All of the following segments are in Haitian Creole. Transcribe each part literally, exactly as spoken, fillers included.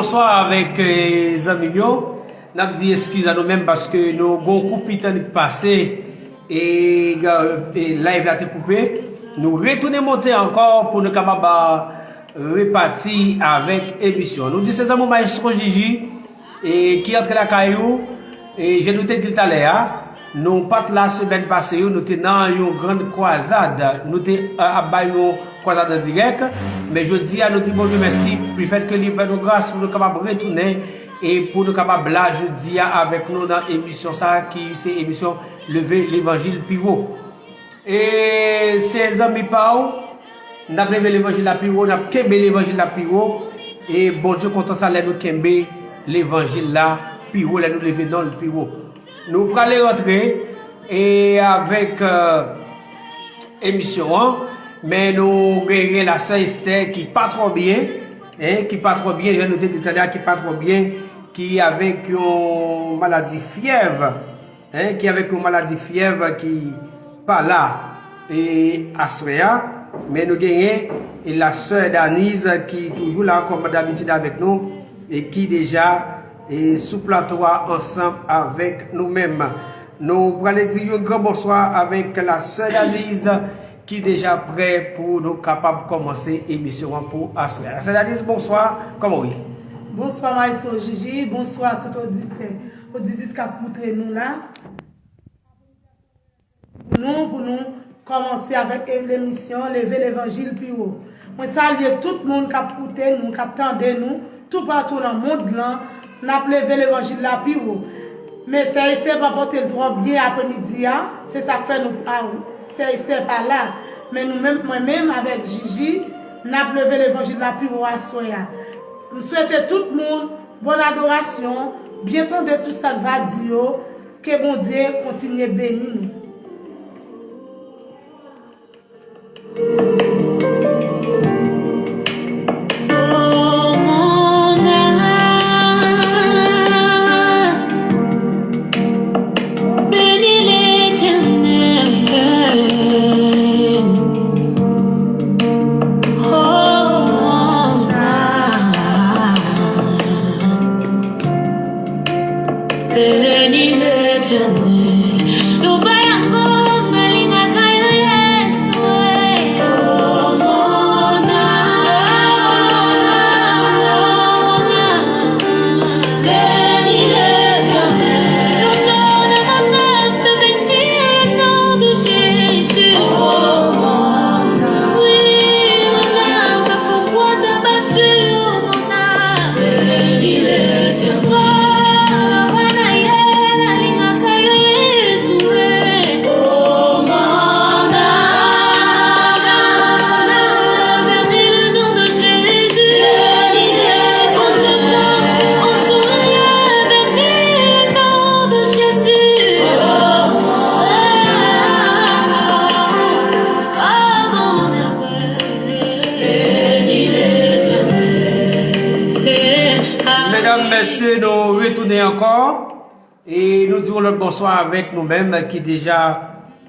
Bonswa avèk, eh, zanmi m yo. N ap di eskiz a nou menm paske nou gon koupi tan ki pase e, e live la te koupe. Nou retounen monte ankò pou nou kapab, ah, repati avèk emisyon. Nou di se zanmi w Maestro Jiji e ki antre lakay ou. E jan nou te di l talè a, nou pa t la semèn pase yo, nou te nan yon grann kwazad. Nou te, eh, ap bay yon kwazad an dirèk. Men jodi a, nou di Bondye mèsi, pou fèt ke li fè nou gras pou nou kapab retounen e pou nou kapab la jodi a avèk nou nan emisyon sa a ki se emisyon Leve Levanjil Pi Wo. E se zanmi pa w, n ap leve levanjil la pi wo, n ap kenbe levanjil la pi wo. E Bondye kontan sa lè nou kenbe levanjil la pi wo, lè nou leve non l pi wo. Nou prale rantre e avèk, eh, emisyon an, men nou genyen la sè Esther ki pa twò byen, en, ki pa twò byen, jan nou te di talè a, ki pa twò byen, ki avèk yon maladi fyèv, en, ki avèk yon maladi fyèv ki pa la e aswè a, men nou genyen e la sè Daniz ki toujou la kòm dabitid avèk nou e ki deja e sou plato a ansanm avèk nou menm. Nou prale di yon gran bonswa avèk la sè Daniz ki deja prè pou nou kapab kòmanse emisyon an pou aswè a. La sè Daniz, bonswa, kòman w ye? Bonswa Maestro Jiji, bonswa tout oditè, oditris k ap koute nou la. Pou nou, pou nou kòmanse avèk e-, lemisyon Leve Levanjil Pi Wo. Mwen salye tout moun k ap koute nou, k ap tande nou, toupatou nan mond lan, n ap leve levanjil la pi wo. Men sè Esther pa pote l twò byen apremidi a, se sa k fè nou, a, sè Esther pa la. Men nou menm, mwen menm avèk Jiji, n ap leve levanjil la pi wo aswè a. M swete tout moun bòn adorasyon, byen tande tout sa n va di yo, ke Bondye kontinye beni nou. Beni Letènèl. Nou bay ankò, men li nan kay li eswe. Oh, mon âme, beni Letènèl. Nou tande mwen, beni non de Jésus. Oh, mon âme. Oui, mon âme, pourquoi t'abattue, mon Medam, mesye, nou retounen ankò. E nou di yon lòt bonswa avèk nou menm ki deja,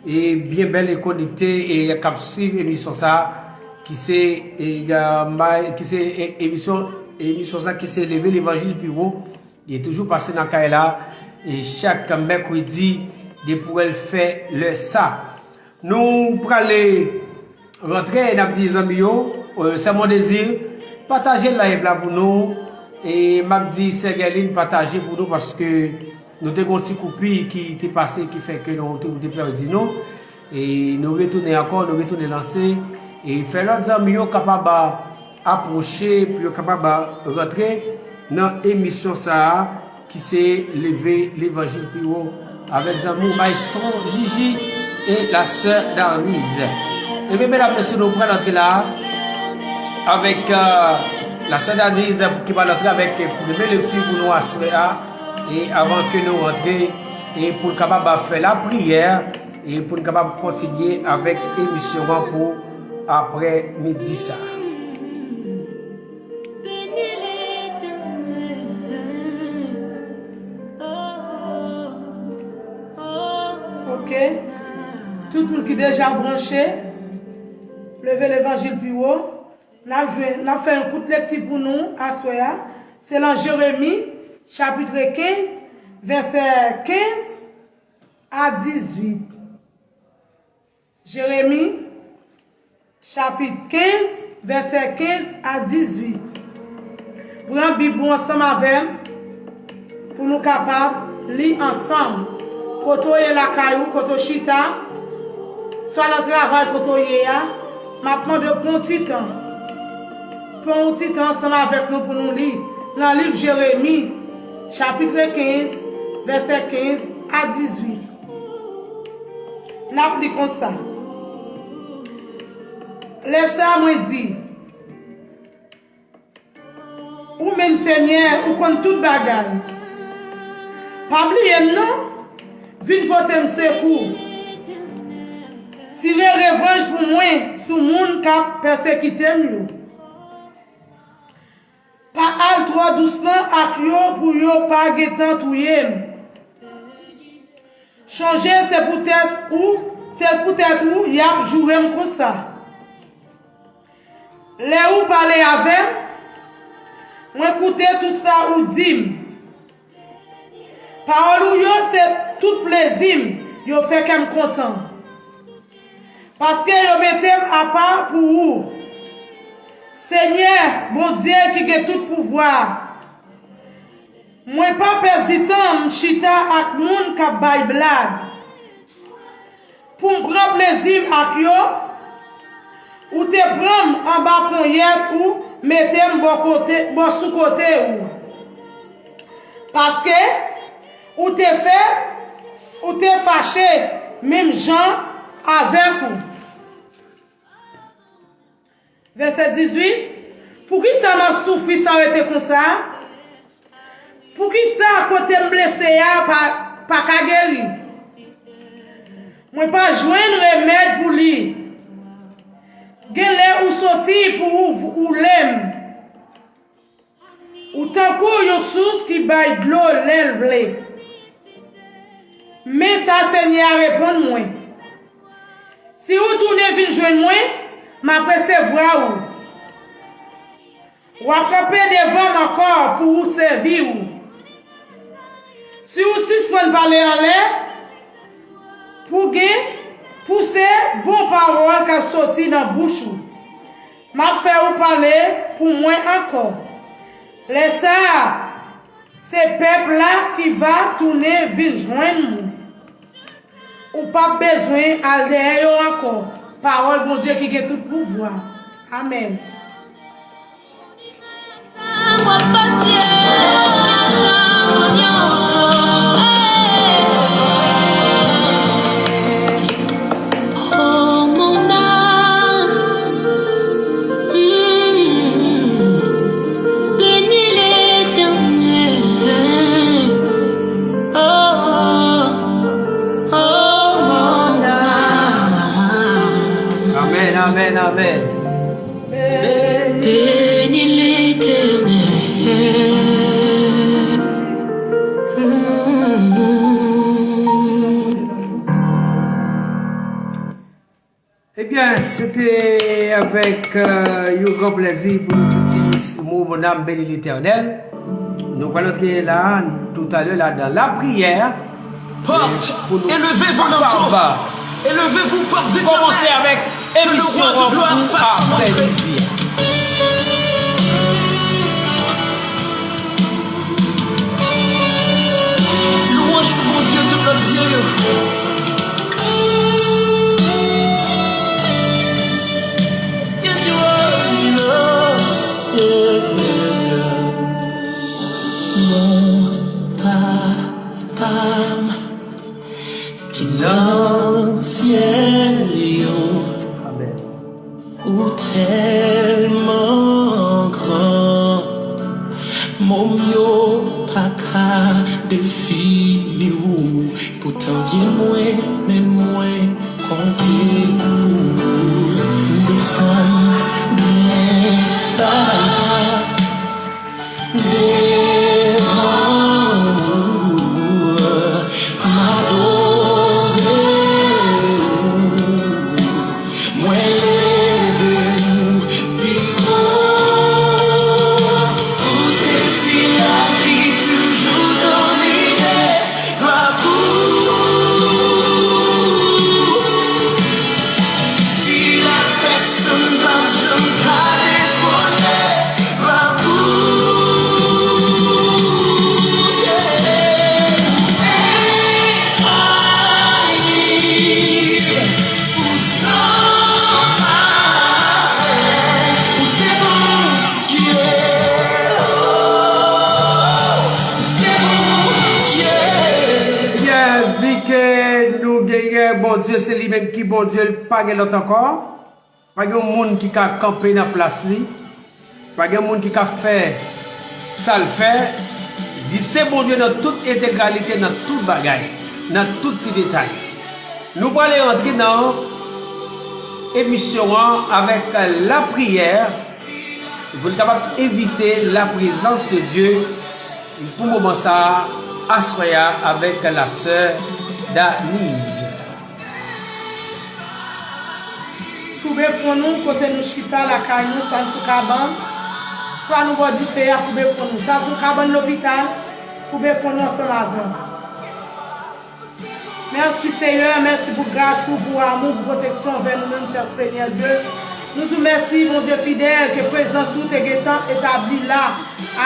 e, byen bèl e konekte e k ap swiv emisyon sa a, ki se, e, a, may, ki se, e, emisyon, emisyon sa a ki se Leve Levanjil Pi Wo. Li toujou pase nan kay la, e, chak mèkredi depi w fè lè sa. Nou prale rantre, n ap di zanmi yo, euh, c'est mon désir, pataje live la pou nou, e m ap di sè Guerline pataje pou nou, paske nou te gon ti koupi ki te pase, ki fè ke nou te, nou te pèdi nou, e nou retounen ankò, nou retounen lanse, e fè lòt zanmi yo kapab apwoche, pou yo kapab rantre nan emisyon sa a, ki se Leve Levanjil Pi Wo, avèk zanmi w Maestro Jiji e la sè Dariz. Ebyen, medam, mesye, nou pral antre la avèk, euh, la sè Dariz pou ki pral antre avèk premye lekti pou nou aswè a, e avan ke nou antre, e pou l kapab fè lapriyè, e pou n kapab kontinye avèk emisyon an pou aprè midi sa. Ok. Tout moun ki deja branche, Leve Levanjil Pi Wo. N ap jwenn, n ap fè yon kout lekti pou nou aswè a. Selon Jeremi, chapit kenz, vèsè kenz a dizuit. Jeremi, chapit kenz, vèsè kenz a dizuit. Pran Bib ou ansanm avè m pou nou kapab li ansanm. Kote w ye lakay ou, kote w chita, swa nan travay kote w ye a, m ap mande w pran yon ti tan. Pran yon ti tan ansanm avèk nou pou nou li nan liv Jeremi, chapit kenz, vèsè kenz a dizuit. N ap li konsa. Lè sa a, mwen di, ou menm, Senyè, ou konn tout bagay. Pa bliye m non. Vin pote m sekou. Tire revanj pou mwen sou moun k ap pèsekite m yo. Pa al twò dousman ak yo pou yo pa gentan touye m. Chonje, se poutèt ou, se poutèt ou y ap joure m konsa. Lè ou pale avè m, mwen koute tout sa ou di m. Pawòl ou yo se tout plezi m, yo fè kè m kontan. Paske yo mete m apa pou ou. Senyè, Bondye ki gen tout pouvwa, mwen pa pèdi tan m chita ak moun k ap bay blag. Pou m pran plezi m ak yo, ou te pran m anba ponyèt ou mete m bò kote, bò sou kote ou. Paske ou te fè, ou te fache menm jan avèk ou. Vèsè dizuit. Poukisa m ap soufri san rete konsa? Poukisa kote m blese a pa, pa ka geri? Mwen pa jwenn remèd pou li. Genlè ou soti pou ou, ou woule m. Ou tankou yon sous ki bay dlo lè l vle. Men sa Senyè a reponn mwen, si ou tounen vin jwenn mwen, m ap resevwa ou. W ap kanpe devan m ankò pou ou sèvi ou. Si ou sispann pale anlè, pou gen, pou se bon pawòl k ap soti nan bouch ou. M ap fè ou pale pou mwen ankò. Lè sa a, se pèp la ki va tounen vin jwenn mwen. Ou p ap bezwen al dèyè yo ankò. Pawòl Bondye ki gen tout pouvwa. Amèn. Amèn, amèn, amèn. Beni Letènèl. Ebyen, se te avèk, euh, yon gran plèzi pou nou tout di, mon, mon âme bénit l'Éternel. Nou pral antre la, toutalè la, nan lapriyè. Portes, élevez vos linteaux. Élevez-vous, portes éternelles. Kòmanse avèk emisyon an pou aprèmidi a. Louanj pou Bondye, tout lòt dye yo. Mon papa m ki nan syèl yo. Amèn. Ou tèlman gran, mo m yo pa ka defini ou. Poutan vye lwen, men mwen konte ou. M desann byen ba. Devan ou, m adore ou. Mwen leve ou pi wo. Ou se si Nou genyen Bondye, se li menm ki Bondye, pa gen lòt ankò. Pa gen moun ki ka kanpe nan plas li. Pa gen moun ki ka fè sa l fè. Li se Bondye nan tout entegralite, nan tout bagay, nan tout ti detay. Nou prale rantre nan emisyon an avèk lapriyè, pou n kapab envite laprezans de Dye pou moman sa a, aswè a, avèk lasè Daniz. Koube fwon nou kote nou chita lakay nou, swa n sou kabann, swa nou bò dife a, koube fwon nou. Sa sou kabann lopital, koube fwon nou ansanm avè m. Mèsi, Seyè, mèsi pou gras ou, pou amou, pou pwoteksyon anvè nou menm, chè Senyè Dye. Nou di w mèsi, Bondye fidèl, ke prezans ou te gentan etabli la.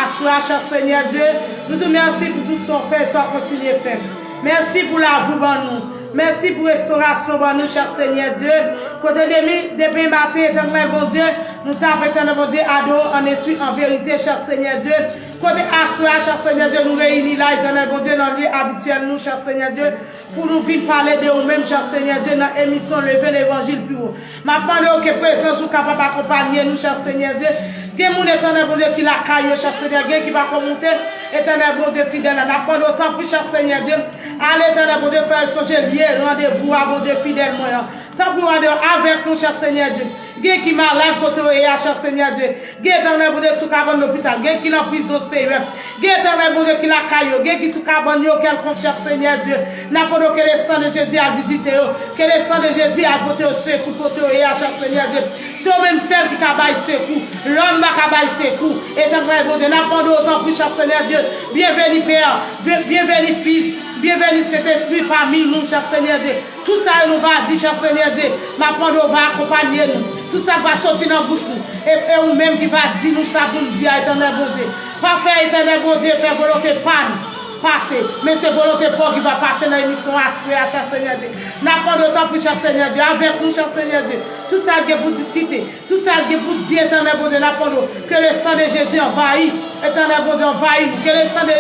Aswè a, chè Senyè Dye, nou di w mèsi pou tout sa w fè e sa w kontinye fè. Mèsi pou lavi w ban nou. Mèsi pou restorasyon w ban nou, chè Senyè Dye. Kote demen, demen maten, Etènèl Bondye, nou t ap, Etènèl Bondye, adore w an espri, an verite, chè Senyè Dye. Kote aswè a, chè Senyè Dye, nou reyini la, Etènèl Bondye, nan lye abityèl nou, chè Senyè Dye, pou nou vin pale de ou menm, chè Senyè Dye, nan emisyon Leve Levanjil Pi Wo. M ap mande w ke prezans ou kapab akonpanye nou, chè Senyè Dye. Gen moun, Etènèl Bondye, ki lakay yo, chè Senyè, gen ki pako moute, Etènèl Bondye fidèl la. N ap mande w, tanpri, chè Senyè Dye, ale, Etènèl Bondye, fè yo sonje lye randevou a, Bondye fidèl mwen an. Tanpri, w ale avèk nou, chè Senyè Dye. Gen ki malad kote yo ye a, chè Senyè Dye. Gen, Etènèl Bondye, sou kabann lopital. Gen ki nan prizon, Seyè. Gen, Etènèl Bondye, ki lakay yo. Gen ki sou kabann yo kèlkonk, chè Senyè Dye. N ap mande w ke le san de Jezi al vizite yo. Ke le san de Jezi al pote yo sekou kote yo ye a, chè Senyè Dye. Se ou menm sèl ki ka bay sekou. Lòm pa ka bay sekou. Etènèl Bondye, n ap mande w tanpri, chè Senyè Dye. Byenveni, Pè. Byen-, byenveni, Fis. Byenveni, Sentespri, pami nou, chè Senyè Dye. Tout sa yo nou va di, chè Senyè Dye, m ap mande w va akonpanye nou. Tout sa k va soti nan bouch nou, e, e ou menm ki va di nou sa pou n di a, Etènèl Bondye. Pa fè, Etènèl Bondye, fè volonte pa n pase, men se volonte pa w ki va pase nan emisyon aswè a, chè Senyè Dye. N ap mande w, tanpri, chè Senyè Dye, avèk nou, chè Senyè Dye. Tout sa k gen pou diskite, tout sa k gen pou di, Etènèl Bondye, n ap mande w, ke le san de Jezi anvayi, Etènèl Bondye, anvayi nou. Ke le san de,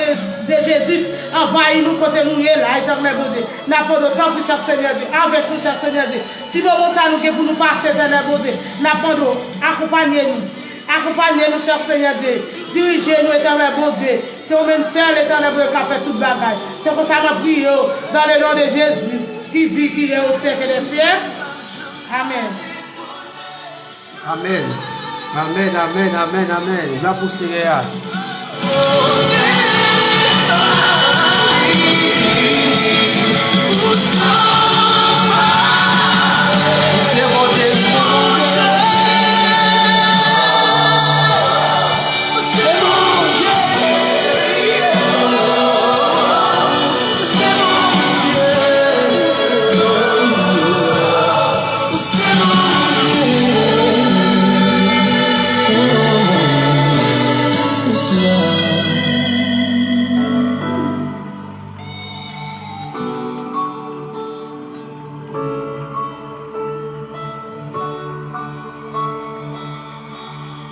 de Jezi anvayi nou kote nou ye la, Etènèl Bondye. N ap mande w, tanpri, chè Senyè Dye, avèk nou, chè Senyè Dye. Ti moman sa nou gen pou nou pase, Etènèl Bondye, n ap mande w, akonpanye nou. Akonpanye nou, chè Senyè Dye. Dirije nou, Etènèl Bondye. Se ou menm sèl, Etènèl Bondye, k ap fè tout bagay. Se konsa m ap priye w, dans le nom de Jésus, qui vit, qui règne au siècle des siècles. Amèn. Amèn. Amèn, amèn, amèn, amèn. Glwa pou Senyè a.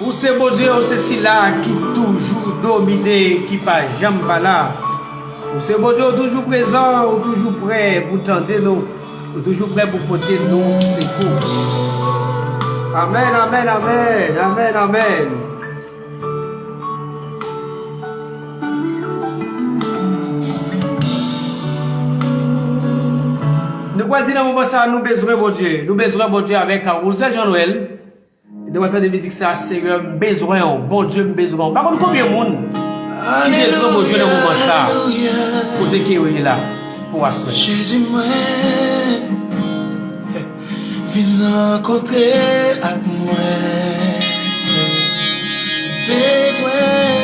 Ou se Bondye, ou se sila ki toujou domine, ki pa janm pa la. Ou se Bondye, ou toujou prezan, ou toujou prè pou tande nou, ou toujou prè pou pote nou sekou. Amèn, amèn, amèn, amèn, amèn. Nou pral di nan moman sa a, nou bezwen Bondye. Nou bezwen Bondye avèk Rosel Jean Noël. Nou pral tande mizik sa a, Seyè, m bezwen w. Bondye, m bezwen w. M pa konn konbyen moun ki bezwen Bondye nan moman sa a. Kote ke w ye la pou aswè. Jezi mwen, vin rankontre ak mwen. Bezwen,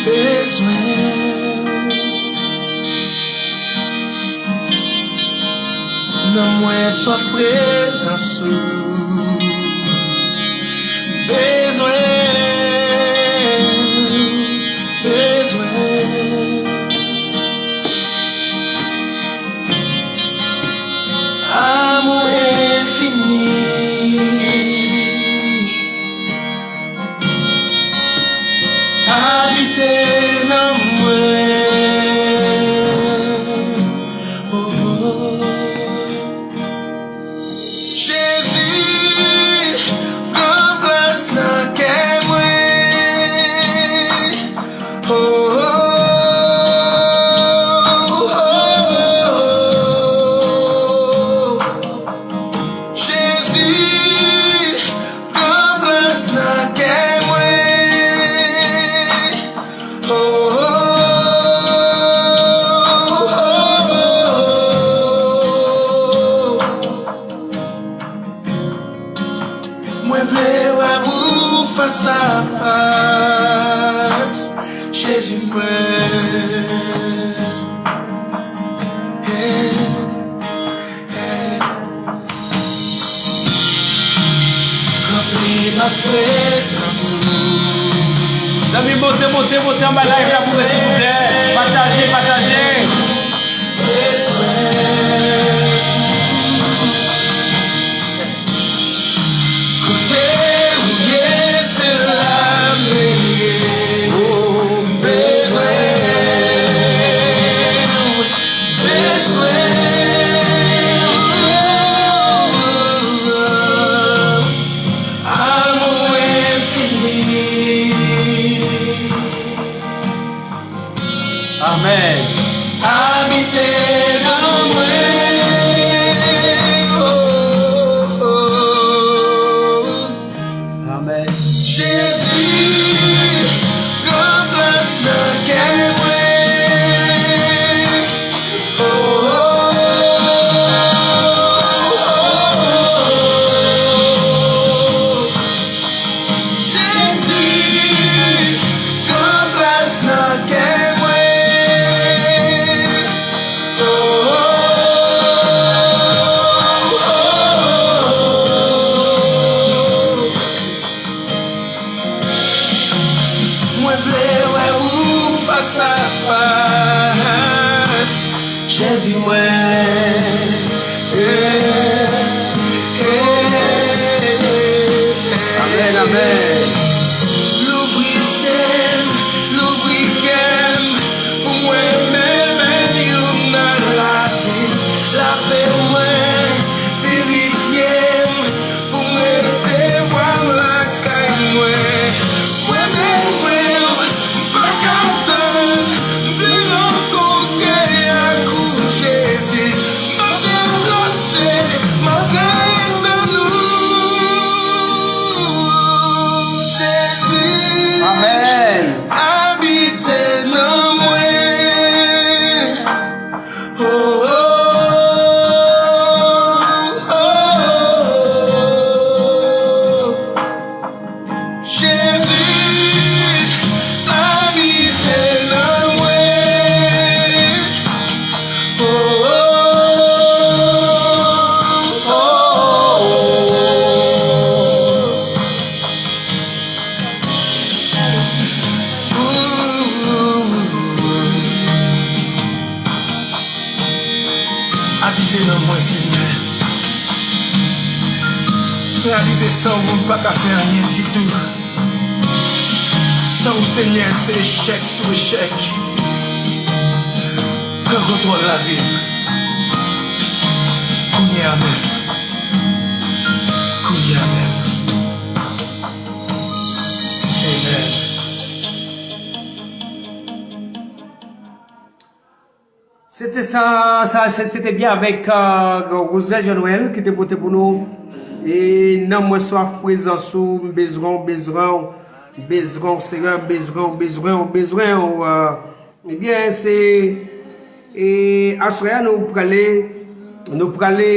bezwen. Nan mwen swaf prezans ou. Bezwen, bezwen. Amou enfini abite nan mwen. sa fas, Jezi mwen. Hey, hey. Ranpli m ak prezans ou. Zanmi, monte, monte, monte anba live la pou mwen, silvouplè. Pataje, pataje. Bezwen. Kote ou ye, se la m ye. Oh, m bezwen ou, bezwen ou. Amou enfini. Amèn. Abite nan mwen. Oh, oh, oh. Amèn. Jezi, pran plas nan kè mwen. Oh, oh, oh, oh, oh. Jezi, pran plas nan kè mwen. Oh, oh, oh, oh, oh. Mwen vle wè ou fas a fas. Jezi mwen. Eh, eh, eh, eh. Amèn, amèn. Louvri je m, louvri kè m, pou mwen renmen menm youn nan lavi. Lave mwen, pirifye m, pou m resevwa w lakay mwen. Mwen bezwen w, m pa ka tann, m vle rankontre ak ou, Jezi. M ap deplase, m ap ret nan nou, Jezi. Amèn. Abite nan mwen. Oh, oh, oh, oh, oh. Jezi, abite nan mwen. Oh, oh, oh, oh, oh. Abite nan mwen, Senyè. Reyalize san ou m pa ka fè anyen ditou. San ou, Senyè, se echèk sou echèk. Pran kontwòl lavi m. Kounye a menm. Kounye a menm. Amen. Se te sa, sa, se, se te byen avèk, euh, Rosel Jean Noël ki te pote pou nou. E nanm mwen swaf prezans ou, m bezwen w, bezwen w, bezwen w, Senyè, bezwen w, bezwen w, bezwen w, euh, ebyen, se, e aswè a, nou prale, nou prale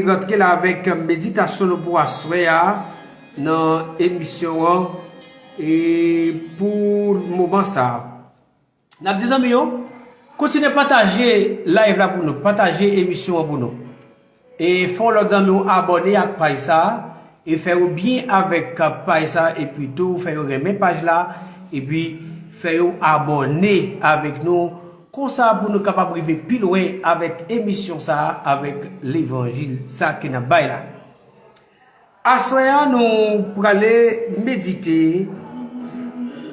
rantre la avèk meditasyon nou pou aswè a nan emisyon an, e pou moman sa a. N ap di zanmi yo, kontinye pataje live la pou nou, pataje emisyon an pou nou. E fè yon lòt zanmi w abòne ak paj sa a, e fè yo byen avèk paj sa a, epi tou fè yo renmen paj la, epi fè yo abòne avèk nou, konsa pou nou kapab rive pi lwen avèk emisyon sa a, avèk levanjil sa a ke n ap bay la. Aswè a, nou prale medite,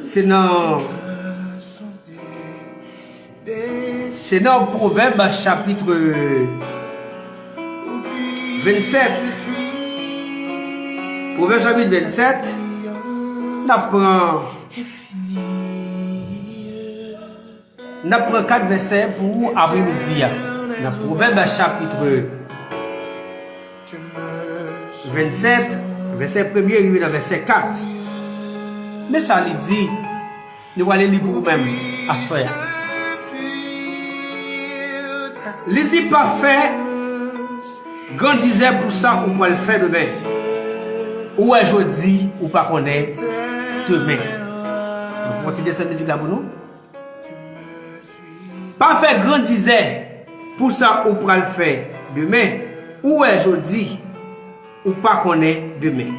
se nan, se nan Pwovèb chapit vennsèt. Pwovèb chapit vennsèt, n ap pran N ap pran kat vèsè pou apremidi a. Nan Pwovèb chapit vennsèt, vèsè premye rive nan vèsè kat. Men sa li di, nou prale li pou ou menm aswè a. Li di, pa fè grandizè pou sa ou pral fè demen. Ou wè jodi, ou pa konnen demen. Donk, fò ti desann mizik la pou nou. Pa fè grandizè pou sa ou pral fè demen. Ou wè jodi, ou pa konnen demen.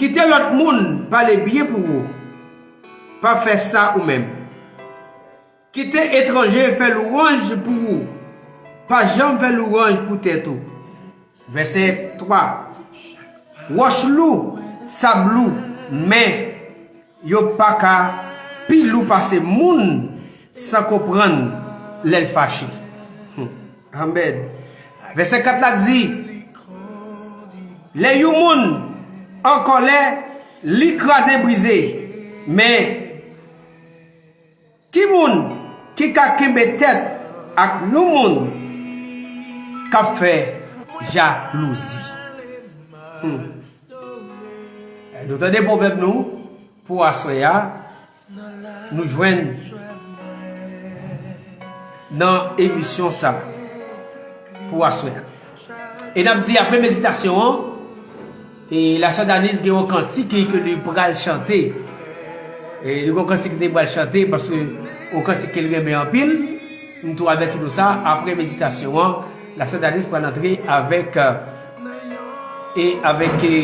Kite lòt moun pale byen pou ou. Pa fè sa ou menm. Kite etranje fè lwanj pou ou. Pa janm fè lwanj pou tèt ou. Vèsè twa. Wòch lou, sab lou, men yo pa ka pi lou pase moun san konprann lè l fache. Hmm. Amèn. Vèsè kat la di, lè yon moun an kòlè, li kraze brize, men ki moun ki ka kenbe tèt ak yon moun k ap fè jalouzi? Hmm. Nou tande pwovèb nou pou aswè a, nou jwenn nan emisyon sa pou aswè a. E n ap di apre meditasyon an, e lasè Danis gen yon kantik ke li pral chante. E li gen yon kantik li pral chante paske yon kantik ke li renmen anpil. M tou avèti nou sa, apre meditasyon an, lasè Danis pral antre avèk, e avèk, e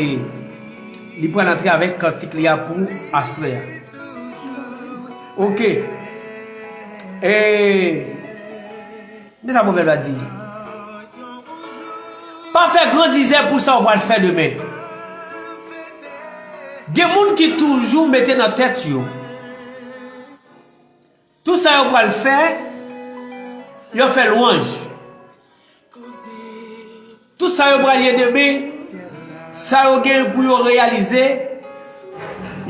li pral antre avèk kantik li a pou aswè a. Ok. E men sa pwovèb la di. Pa fè grandizè pou sa w pral fè demen. Gen moun ki toujou mete nan tèt yo, tout sa yo pral fè, yo fè lwanj. Tout sa yo pral ye demen, sa yo gen pou yo reyalize,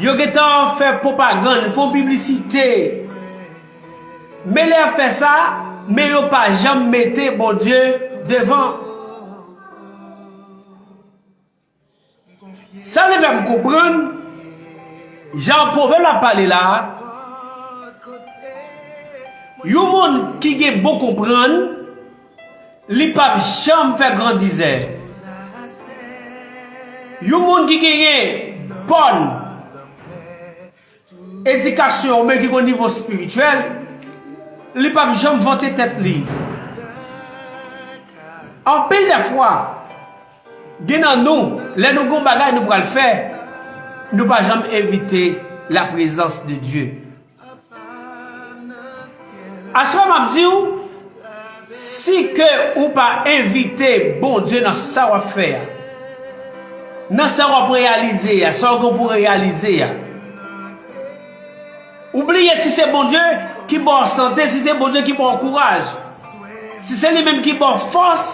yo gentan fè pwopagann, fè piblisite. Men lè y ap fè sa, men yo pa janm mete Bondye devan. Sa vle fè m konprann, jan pwovèb la pale la, yon moun ki gen bon konprann, li p ap janm fè grandizè. Yon moun ki genyen bòn edikasyon oubyen ki gen yon nivo espirityèl, li p ap janm vante tèt li. Anpil de fwa, gen nan nou, lè nou gen yon bagay nou pral fè, nou pa janm envite la présence de Dieu. Aswè m ap di w, si ke ou pa envite Bondye nan sa w ap fè a, nan sa w ap reyalize a, sa w gen pou reyalize a, ou bliye si se Bondye ki ba w sante, si se Bondye ki ba w kouraj, si se li menm ki ba w fòs,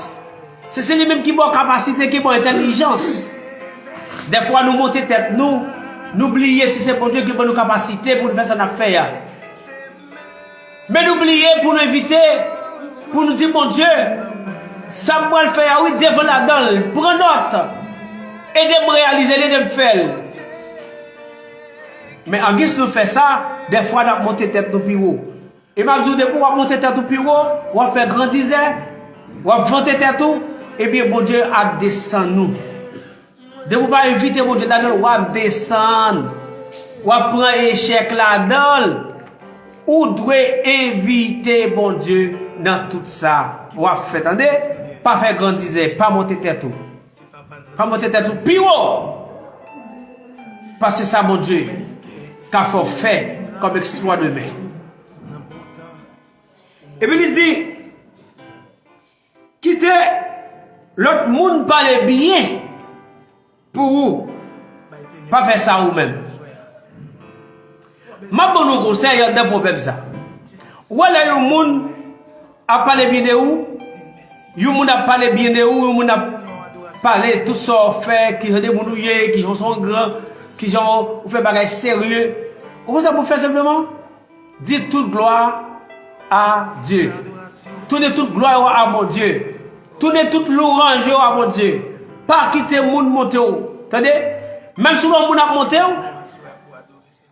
si se li menm ki ba w kapasite, ki ba w entèlijans. Dèfwa nou monte tèt nou, nou bliye si se Bondye ki ban nou kapasite pou nou fè sa n ap fè a. Men nou bliye pou nou envite, pou nou di Bondye, sa m pral fè a, wi, devan ladan l, pran nòt, ede m reyalize l, ede m fè l. Men angiz nou fè sa, dèfwa n ap monte tèt nou pi wo. E m ap di w, depi w ap monte tèt ou pi wo, w ap fè grandizè, w ap vante tèt ou, ebyen Bondye ap desann ou. Depi w pa envite Bondye ladan l, w ap desann. W ap pran echèk ladan l. Ou dwe envite Bondye nan tout sa w ap fè, tande? Pa fè grandizè, pa monte tèt ou. Pa monte tèt ou pi wo pase sa Bondye ka fè w fè kòm eksplwa demen. Epi li di, kite lòt moun pale byen pou ou. Pa fè sa ou menm. M ap ban nou konsèy anndan pwovèb sa. Ou wè lè yon moun ap pale byen de ou, yon moun ap pale byen de ou, yon moun ap pale tout sa w fè, ki jan de moun ou ye, ki jan w se yon gran, ki jan w fè bagay serye. Ou konn sa pou w fè senpleman? Di tout glwa a Dye. Tounen tout glwa yo a Bondye. Tounen tout lwanj yo a Bondye. Pa kite moun monte w. Tande? Menm si w wè moun ap monte w,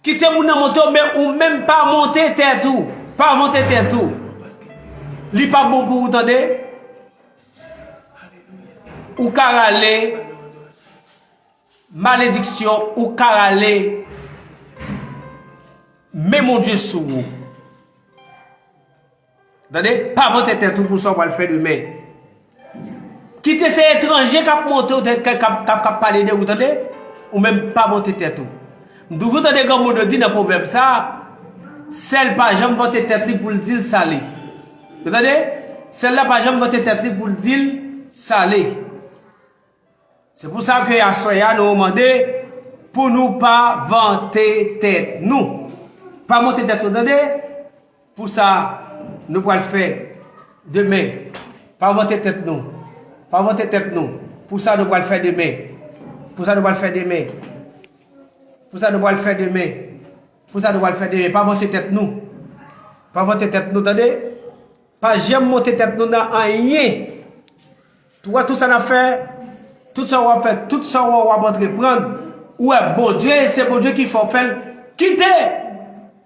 kite moun nan monte w, men ou menm pa monte tèt ou. Pa vante tèt ou. Li pa bon pou ou, tande? Ou ka rale Malediksyon ou ka rale men Bondye sou ou. Tande, pa vante tèt ou pou sa w pral fè demen. Kite se etranje k ap monte w, k ap, k ap, k ap pale de ou, tande. Ou menm pa monte tèt ou. M toujou tande granmoun yo di nan pwovèb sa, sèl pa janm vante tèt li pou l di l sa l ye. Ou tande? Sèl la pa janm vante tèt li pou l di l sa l ye. Se pou sa ke aswè a nou mande pou nou pa vante tèt nou. Pa monte tèt nou, tande? Pou sa nou pral fè demen. Pa vante tèt nou. Pa vante tèt nou. Pou sa nou pral fè demen. Pou sa nou pral fè demen. Pou sa nou pral fè demen. Pou sa nou pral fè demen. Pa vante tèt nou. Pa vante tèt nou, tande? Pa janm monte tèt nou nan anyen. Ou wè tout sa n ap fè, tout sa w ap fè, tout sa w ap antreprann, ou wè Bondye, se Bondye ki fè w fè l. Kite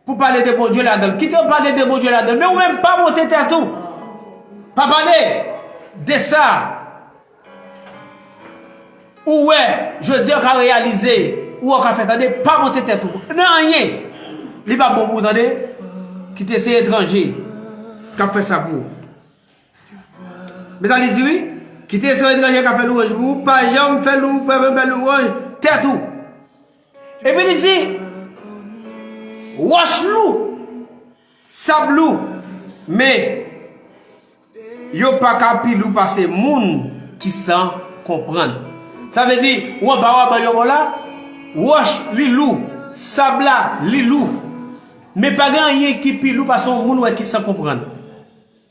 pou pale de Bondye ladan l. Kite w pale de Bondye ladan l. Men ou menm pa monte tèt ou. Pa pale de sa. Ou wè, jodi a w ka reyalize, ou wè w ka fè tande, pa monte tèt ou. Nan anyen, li pa bon pou ou tande. Kite se etranje k ap fè sa pou ou. Men sa li di wi, kite se etranje k ap fè lwanj pou ou, pa janm fè lou, pa janm fè lwanj tèt ou. Epi li di, wòch lou, sab lou, men yo pa ka pi lou pase moun ki san konprann. Sa vle di, ou anba, ou anba yon bò la, wòch li lou, sab la li lou. Men pa gen anyen ki pi lou pase yon moun wè ki san konprann.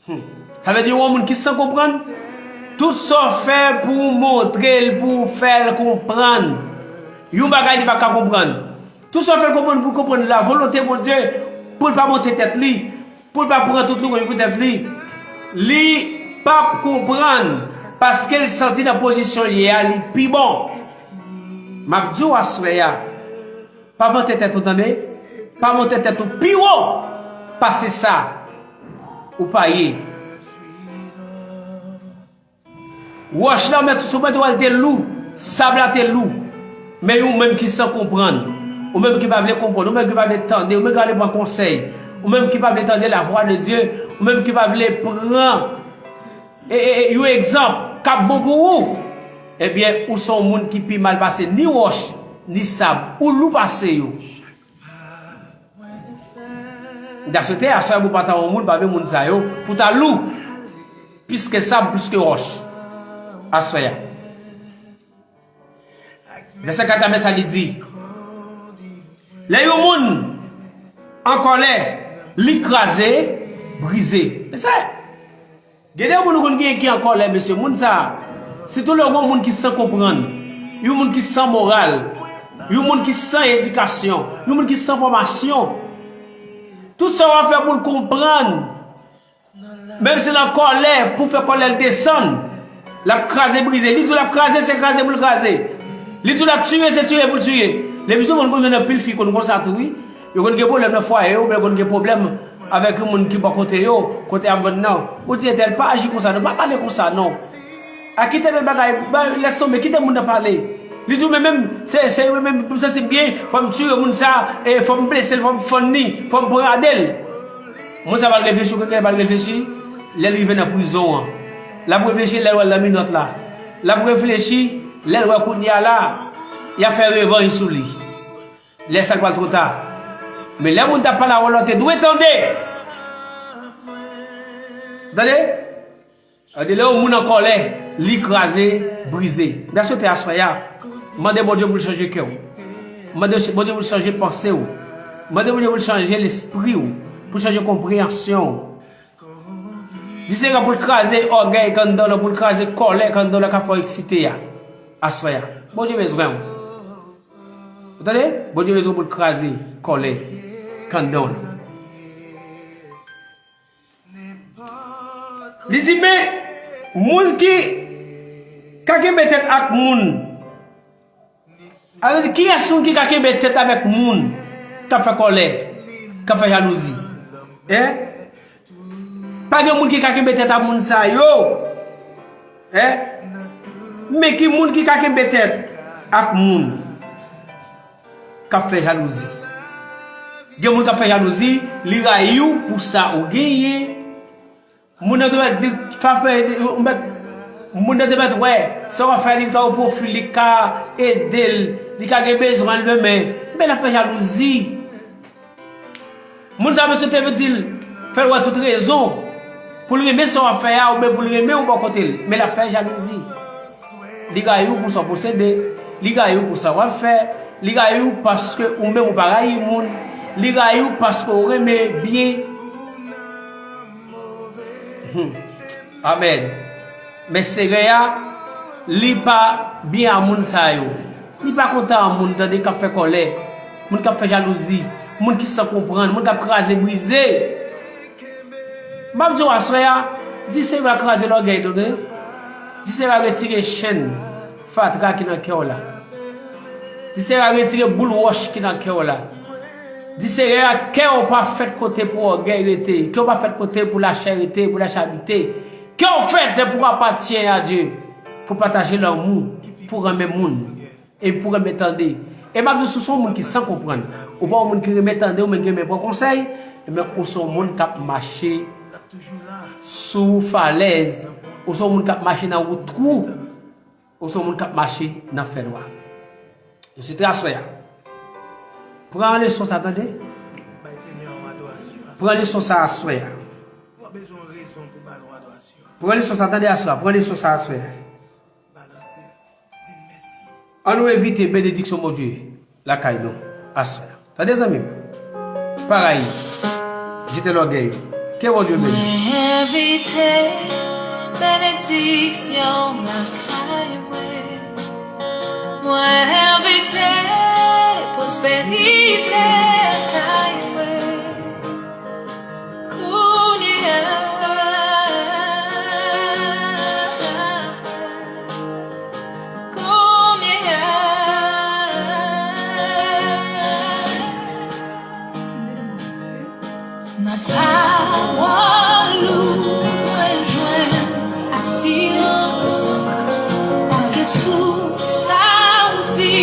Hmm. Sa vle di yon moun ki san konprann, tout sa w fè pou w montre l, pou w fè l konprann yon bagay li pa ka konprann. Tout sa w fè l konprann pou l konprann lavolonte Bondye, pou l pa monte tèt li, pou l pa pran tout lwanj pou tèt li, li p ap konprann, paske l santi nan pozisyon l ye a, li pi bon. M ap di w aswè a, pa vante tèt ou, tande. Pa monte tèt ou pi wo pase sa ou pa ye. Wòch la, ou mèt sou mèt wè l te lou, sab la te lou. Men ou menm ki san konprann, ou menm ki pa vle konprann, ou menm ki pa vle tande, ou menm ki pa vle pran konsèy, ou menm ki pa vle tande la voix de Dieu, ou menm ki pa vle pran e, e, e, yon egzanp k ap bon pou ou, ebyen, ou se yon moun ki pi mal pase ni wòch, ni sab. Ou lou pase yo. M ta swete aswè a pou w pa ta yon moun pami moun sa yo, pou w ta lou, plis ke sab, plis ke wòch, aswè a. Vèsè kat la, men sa li di. Lè yon moun an kòlè, li kraze, brize. Men sa, gen de moun ou konn gen ki an kòlè, mesye. Moun sa, sitou lè w gen yon moun ki san konprann, yon moun ki san moral, yon moun ki san edikasyon, yon moun ki san fòmasyon. Tout sa w ap fè pou l konprann, menm si l an kòlè, pou fè kòlè l desann, l ap kraze brize. Li di w l ap kraze, se kraze pou l kraze. Li di w l ap tiye, se tiye pou l tiye. Lepi sou moun konn gen anpil fi konn konsa tou, wi. Yo konn gen pwoblèm nan fwaye yo, oubyen yo konn gen pwoblèm avèk yon moun ki bò kote yo, kote y ap vann nan. Ou di entèl, pa aji konsa non, pa pale konsa non. A kite lòt bagay, ba, lès tonbe, kite moun nan pale. Li di w, men menm, se, se, men menm, pou m santi m byen, fò m tiye moun sa, e fò m blese l, fò m fann li, fò m pran rade l. Moun sa pral reflechi, ou konnen l pral reflechi, lè l rive nan prizon an. L ap reflechi lè l wè l nan minòt la. L ap reflechi lè l wè kounye a la, y ap fè revanj sou li. Lè sa l pral twò ta. Men lè moun t ap pale avè w la, w te dwe tande. Tande? Sa vle di lè yon moun an kòlè, li kraze, brize. M ta swete aswè a, mande Bondye pou l chanje kè w. Mande Bondye pou l chanje panse w. Mande Bondye pou l chanje lespri w, pou l chanje konpreyansyon w. Di Senyè a pou l kraze ògèy k anndan w lan, pou l kraze kòlè k anndan w lan k ap fè w eksite a, aswè a. Bondye bezwen w. Ou tande? Bondye bezwen pou l kraze kòlè k anndan w lan. Li di, men, moun ki ka kenbe tèt ak moun, sa vle di, kiyès moun ki ka kenbe tèt avèk moun k ap fè kòlè, k ap fè jalouzi? Hein? Pa gen moun ki ka kenbe tèt ak moun sa yo. Hein? Men ki moun ki ka kenbe tèt ak moun? k ap fè jalouzi. Gen moun k ap fè jalouzi, li rayi w pou sa ou genyen. Moun nan te mèt di, pa fè, ou mèt, moun nan te mèt wè, sa w ap fè, li ka o pwofi, li ka ede l, li ka gen bezwen l demen. Men l ap fè jalouzi. Moun sa, mesye te di l, fè l wè tout rezon pou l renmen sa w ap fè a, oubyen pou l renmen w bò kote l, men l ap fè jalouzi. Li rayi w pou sa w posede, li rayi w pou sa w ap fè, li rayi w paske ou menm ou pa rayi moun, li rayi w paske w renmen byen. Hmm. Amèn. Men Senyè a, li pa byen a moun sa yo. Li pa kontan a moun, tande, k ap fè kòlè, moun k ap fè jalouzi, moun ki san konprann, moun k ap kraze brize. M ap di w aswè a, di Senyè a kraze lògèy, tande. Di Senyè a retire chenn fatra ki nan kè w la. Di Senyè a retire boul wòch ki nan kè w la. Di Senyè a, kè w pa fèt kote pou ògèy rete, kè w pa fèt kote pou lachè rete, pou lachè abite. Kè w fèt pou apatyen a Dye, pou pataje lanmou, pou renmen moun, e pou renmen tande. E m ap di w, si w se yon moun ki san konprann, ou pa yon moun ki renmen tande, ou menm ki renmen pran konsèy, ebyen, ou se yon moun k ap mache sou falèz, ou se yon moun k ap mache nan wout twou. Ou se yon moun k ap mache nan fènwa. Yo se te aswè a. Pran leson sa, tande. Pran leson sa aswè a. Pran leson sa, tande, aswè a. Pran leson sa aswè a. An nou envite benediksyon Bondye lakay nou aswè a. Tande, zanmi m. Pa rayi. Jete lògèy yo. Ke Bondye beni. Mwen envite benediksyon lakay mwen. Mwen envite pwosperite lakay mwen. Kounye a, kounye a. Nan pawòl ou mwen jwenn asirans, paske tout sa ou di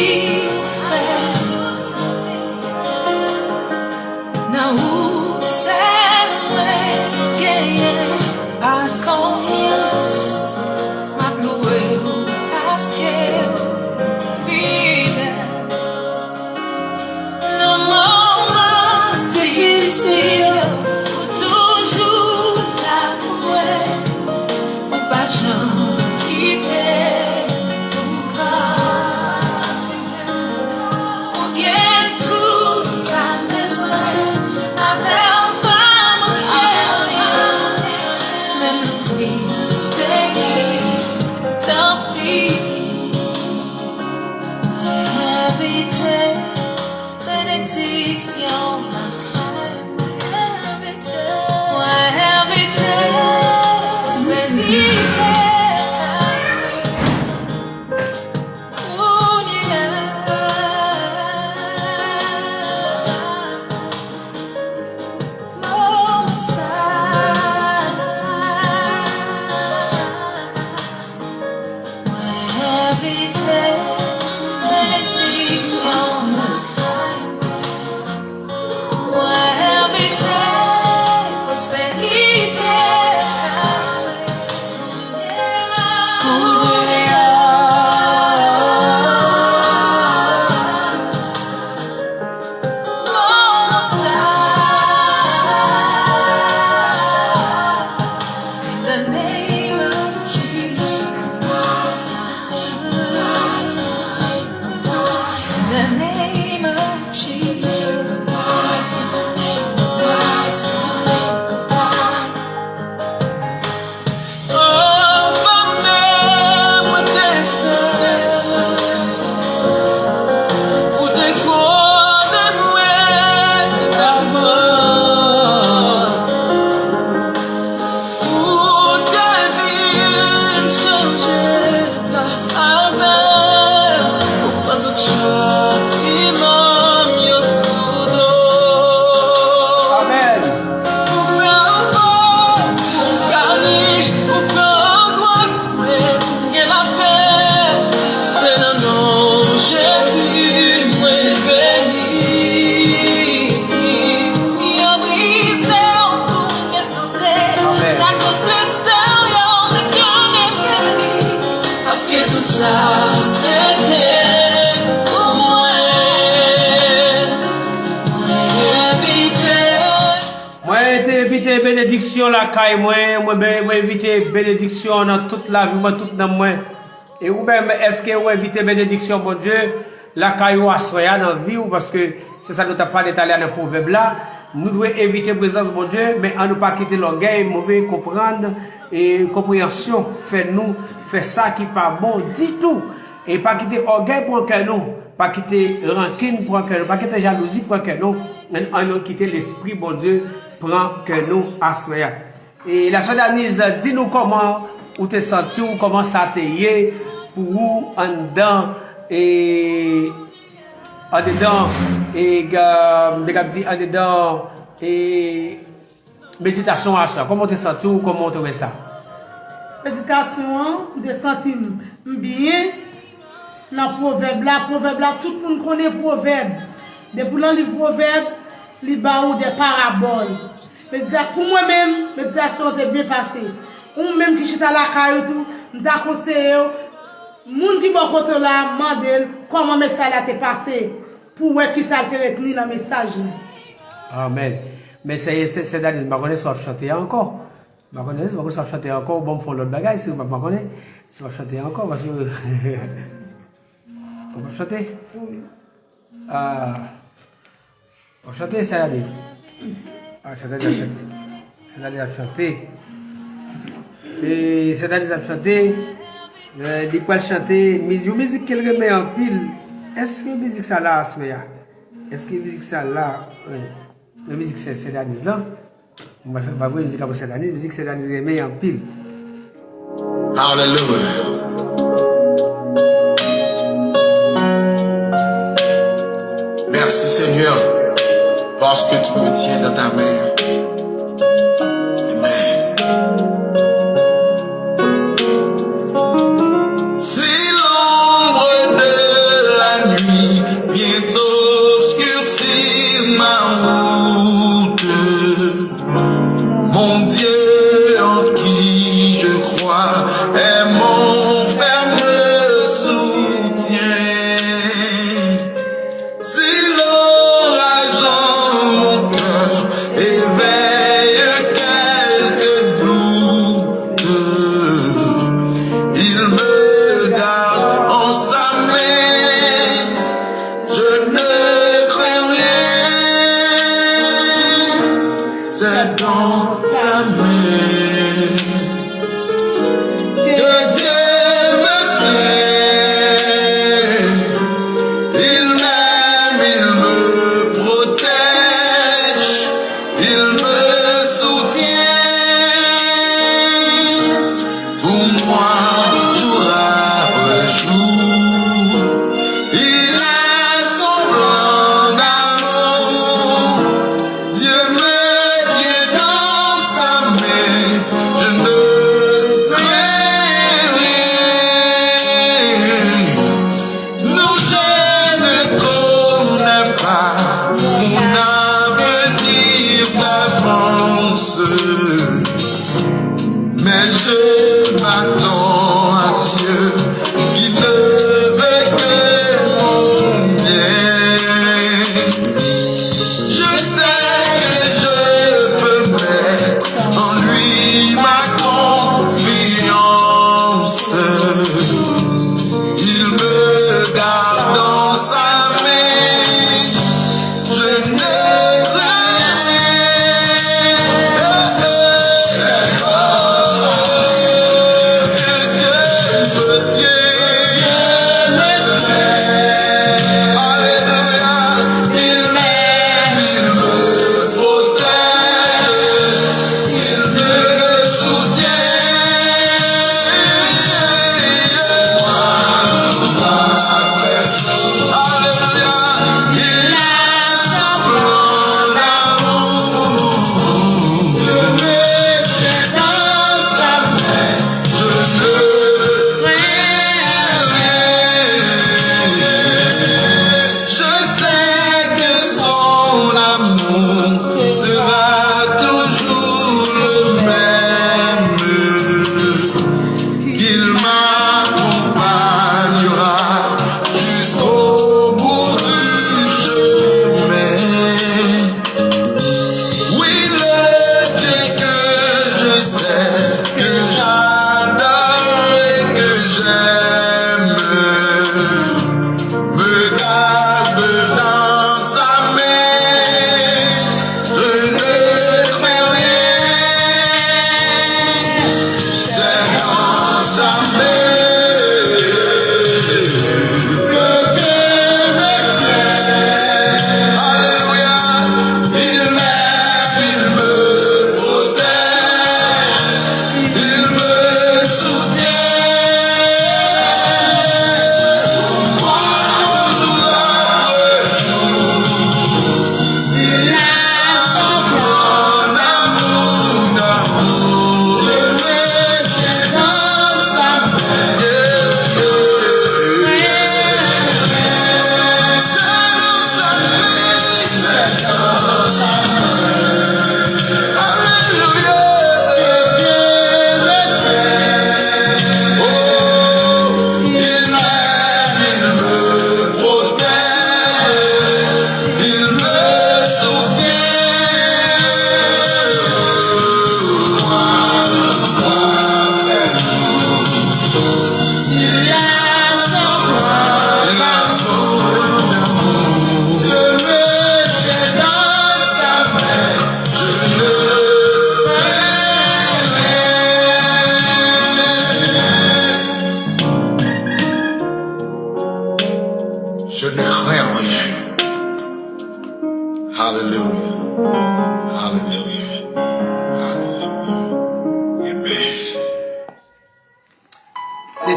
ou fè. Nan ou sèl mwen genyen konfyans. M ap louwe w paske w fidèl. Nan moman difisil, ou toujou la pou mwen. Ou pa janm kite m ankò. Ou gen tout sa m bezwen, avè w pa manke anyen. Menm Benediksyon lakay mwen, mwen, ben- mwen envite benediksyon nan tout lavi mwen, tout nanm mwen. E ou menm, èske ou envite benediksyon Bondye lakay ou aswè a nan vi w? Paske se sa nou t ap pale talè a nan pwovèb la. Nou dwe envite prezans Bondye, men ann nou pa kite lògèy, move konprann e konpreyansyon fè nou fè sa ki pa bon ditou. E pa kite ògèy pran kè nou, pa kite rankin pran kè nou, pa kite jalouzi pran kè nou. Ann, ann nou kite Lespri Bondye pran kè nou aswè a. E Laswè Daniz, di nou kòman ou te santi w, kòman sa te ye pou ou anndan, e, anndan, e, ga- m te kab di anndan, e, meditasyon aswè a. Kòman w te santi w, kòman w te wè sa? Meditasyon an, m te santi m, m byen nan pwovèb la. Pwovèb la, tout moun konnen pwovèb. Depi w nan liv pwovèb, li ba ou de parabòl. Medita- pou mwen menm, meditasyon an te byen pase. Ou menm ki chita lakay ou tou, m ta konseye w, moun ki bò kote w la, mande l kòman mesaj la te pase, pou w wè kisa l te retni nan mesaj la. Amèn. Men sè, sè, sè Daniz, m pa konnen si w ap chante ankò. M pa konnen si w ap chante ankò, ou ban m fè yon lòt bagay, si w pa, m pa konnen si w ap chante ankò, paske ou p ap chante? Ah, w ap chante, sè Daniz? Ah, sè Daniz ap chante. Sè Daniz ap chante. E sè Daniz ap chante. Eh, li pral chante miz- yon mizik ke l renmen anpil. Èske mizik sa la aswè a? Èske mizik sa la, wi. Men mizik sè, sè Daniz lan. Mwen pa, pa vre mizik apre sè Daniz, mizik sè Daniz renmen anpil. Hallelujah. Merci Seigneur, parce que tu me tiens dans ta main. Amen. Si l'ombre de la nuit vient obscurcir ma route, mon Dieu en qui je crois est mon ferme soutien. Si l'orage en mon cœur est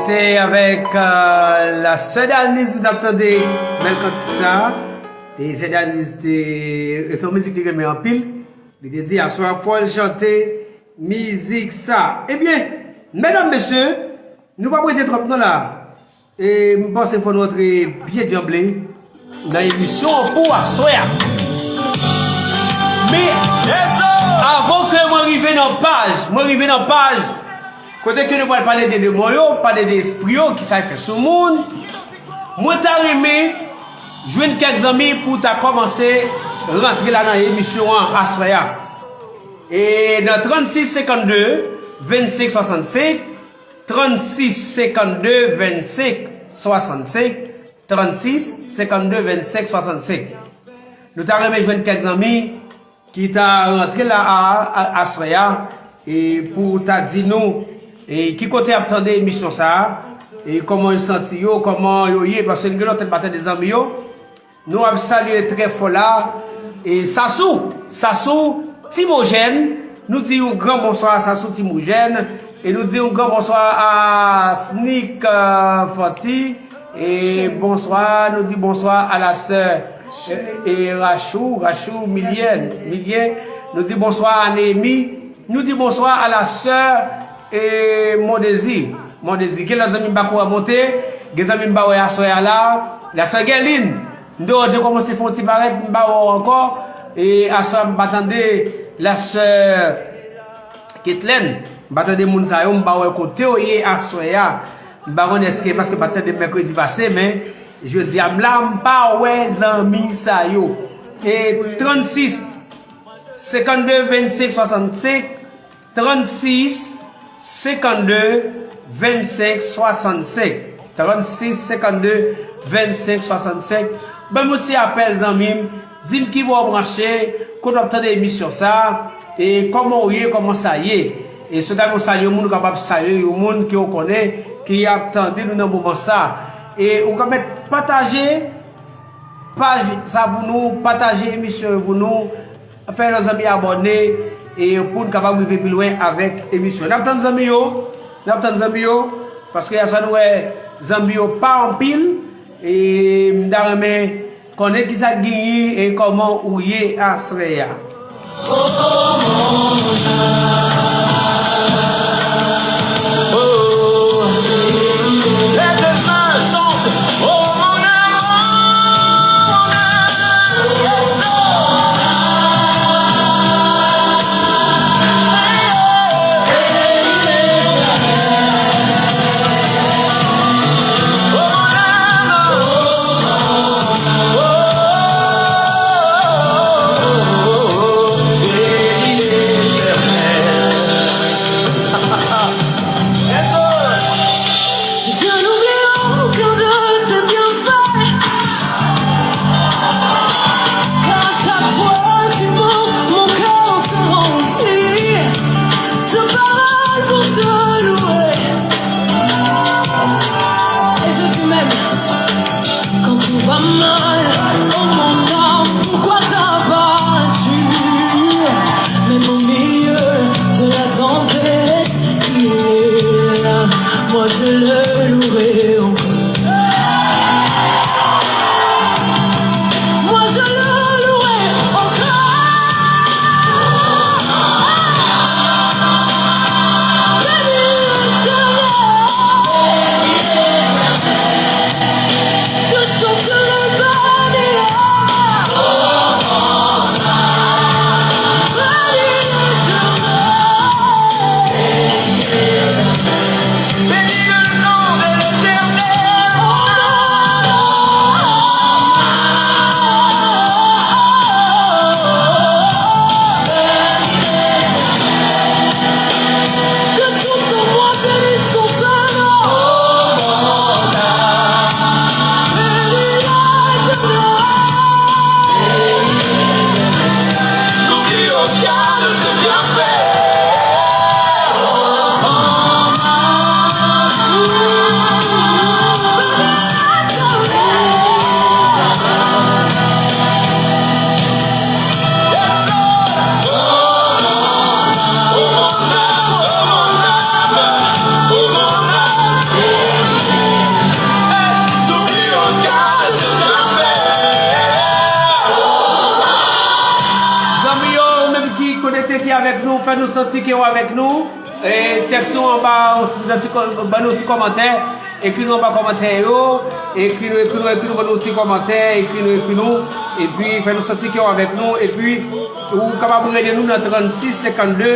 Se avèk euh, la sè Dalniz nou t ap tande bèl kantik sa. E sè Dalniz te, se yon mizik li renmen anpil. Li te di, aswè a fò l chante mizik sa. Ebyen, medam, mesye, nou p ap rete twòp non la. E m panse fò nou antre byen djanble nan emisyon an pou aswè a. Men, avan ke mwen rive nan paj, mwen rive nan paj kote ke nou pral pale de demon yo, pale de espri yo, kisa y fè sou moun, mwen ta renmen jwenn kèk zanmi pou ta kòmanse rantre la nan emisyon an aswè a. E nan trannsis senkannde vennsenk swasannsenk, trannsis senkannde vennsenk swasannsenk, trannsis senkannde vennsenk swasannsenk. Nou ta renmen jwenn kèk zanmi ki ta rantre la a, a, aswè a, e pou ta di nou e ki kote y ap tande emisyon sa a, e kòman yo santi yo, kòman yo ye, paske gen lontan n pa tande zanmi yo. Nou ap salye trè fò la e Sasou, Sasou Timojèn. Nou di yon gran bonswa a Sasou Timojèn. E nou di yon gran bonswa a Snik euh, Fanti. E bonswa, nou di bonswa a la sè e, e Rachou, Rachou Milyen, Milyen. Nou di bonswa a Neyemi. Nou di bonswa a la sè e Mondezi. Mondezi. Gen lòt zanmi m pa ko wè monte. Gen zanmi m pa wè aswè a la. La sè Gèlin. M te wè w te kòmanse fè yon ti parèt, m pa wè w ankò. E aswè a m pa tande la sè Ketlèn. M pa tande moun sa yo, m pa wè kote yo ye aswè a. M pa konnen èske paske m pa tande mèkredi pase, men jodi a m la, m pa wè zanmi sa yo. E trannsis senkannde vennsenk swasannsenk, trannsis senkannde vennsenk swasannsenk, trannsis senkannde vennsenk swasannsenk. Ban m yon ti apèl, zanmi m. Di m ki bò w branche, kote w ap tande emisyon sa, e kòman w ye, kòman sa ye. E si w ta vle w salye yon moun, ou kapab salye yon moun ke w konnen ki ap tande nou nan moman sa. E ou ka mèt pataje paj sa pou nou, pataje emisyon yo pou nou, fè lòt zanmi abòne e pou n kapab rive pi lwen avèk emisyon. N ap tann zanmi yo, n ap tann zanmi yo, paske yè swa nou wè zanmi yo pa anpil, e m ta renmen konnen kisa k genyen e kòman ou ye aswè a. Je n'oublie aucun de tes bienfaits. Car à chaque fois que tu penses, mon cœur se remplit de paroles pour te louer. Et je dis même, quand tout va mal, oh mon âme, pourquoi t'as battu? Même au milieu de la tempête, il est là. Moi je le louerai encore. Moi je le louerai encore. Bénis l'Éternel. Je chanterai, bénis l'Éternel. Bénis l'Éternel. Bénis le nom de l'Éternel. Fè nou santi ke w avèk nou. E, tèks nou anba, nan ti kò-, ban nou ti kòmantè. Ekri nou anba kòmantè yo. Ekri nou, ekri nou, ekri nou, ban nou ti kòmantè. Ekri nou, ekri nou. Epi, fè nou santi ke w avèk nou. Epi, ou kapab rele nou nan trannsis senkannde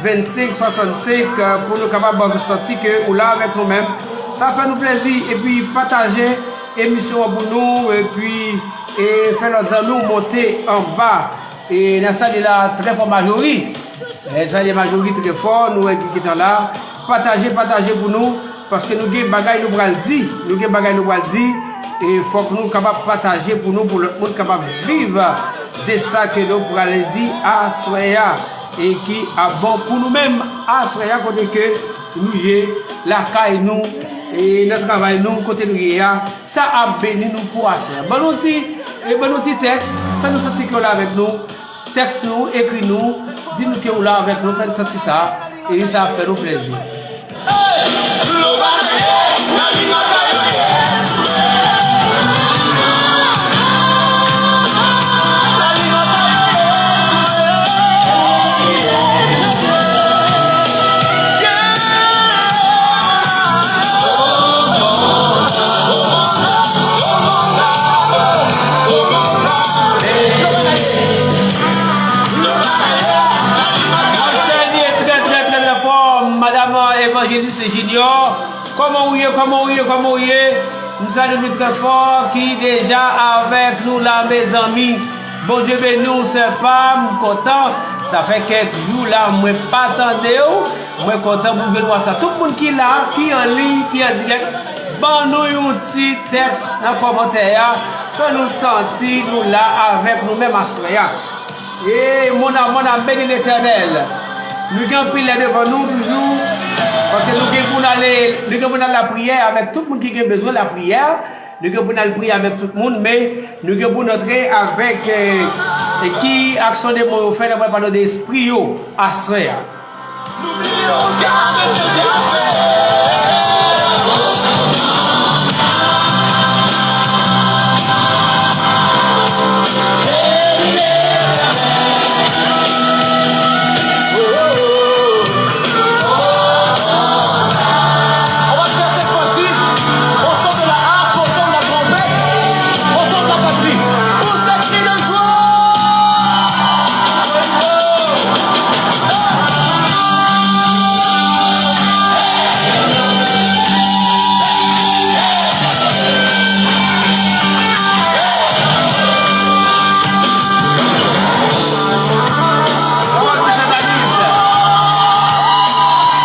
vennsenk swasannsenk, eh, pou nou kapab santi ke ou la avèk nou menm. Sa fè nou plezi. Epi, pataje emisyon an pou nou. Epi, e fè lòt zanmi w monte anba. E n ap salye la trè fò Majori. E salye Majori trè fò, nou wè ki gentan la. Pataje, pataje pou nou, paske nou gen bagay nou pral di. Nou gen bagay nou pral di. E fòk nou kapab pataje pou nou, pou lòt moun kapab viv de sa ke nou pral di aswè a. E ki ap bon pou nou menm aswè a, kote ke nou ye, lakay nou, e nan travay nou, kote nou ye a. Sa ap beni nou pou aswè a. Ban nou ti, e ban nou ti tèks, fè nou santi ke w la avèk nou. Tèks nou, ekri nou, di nou ke w la avèk nou, fè n santi sa, e sa ap fè nou plezi. Mwen salye trè, trè, trè, trè fò, Madam Evanjelis Junior. Kòman ou ye, kòman ou ye, kòman ou ye? M salye nou trè fò, ki deja avèk nou la, mezanmi. Bondye beni w, sè pa m, kontan. Sa fè kèk jou la, mwen pa tande w. Mwen kontan pou jwenn w aswè a. Tout moun ki la, ki an liy, ki an dirèk, ban nou yon ti tèks nan kòmantè a. Fè nou santi nou la avèk nou menm aswè a. E mon âme, mon âme, bénis l'Éternel. Nou gen anpil lè devan nou toujou. Paske nou gen pou n ale, nou gen pou n al lapriyè avèk tout moun ki gen bezwen lapriyè. Nou gen pou n al priye avèk tout moun, men nou gen pou n antre avèk, eh, e ki aksyon demon yo fè nan pral pale de espri yo aswè a. On va le faire cette fois-ci. Au son de la harpe, au son de la trompette, au son de la batterie. Pousse des cris de joie.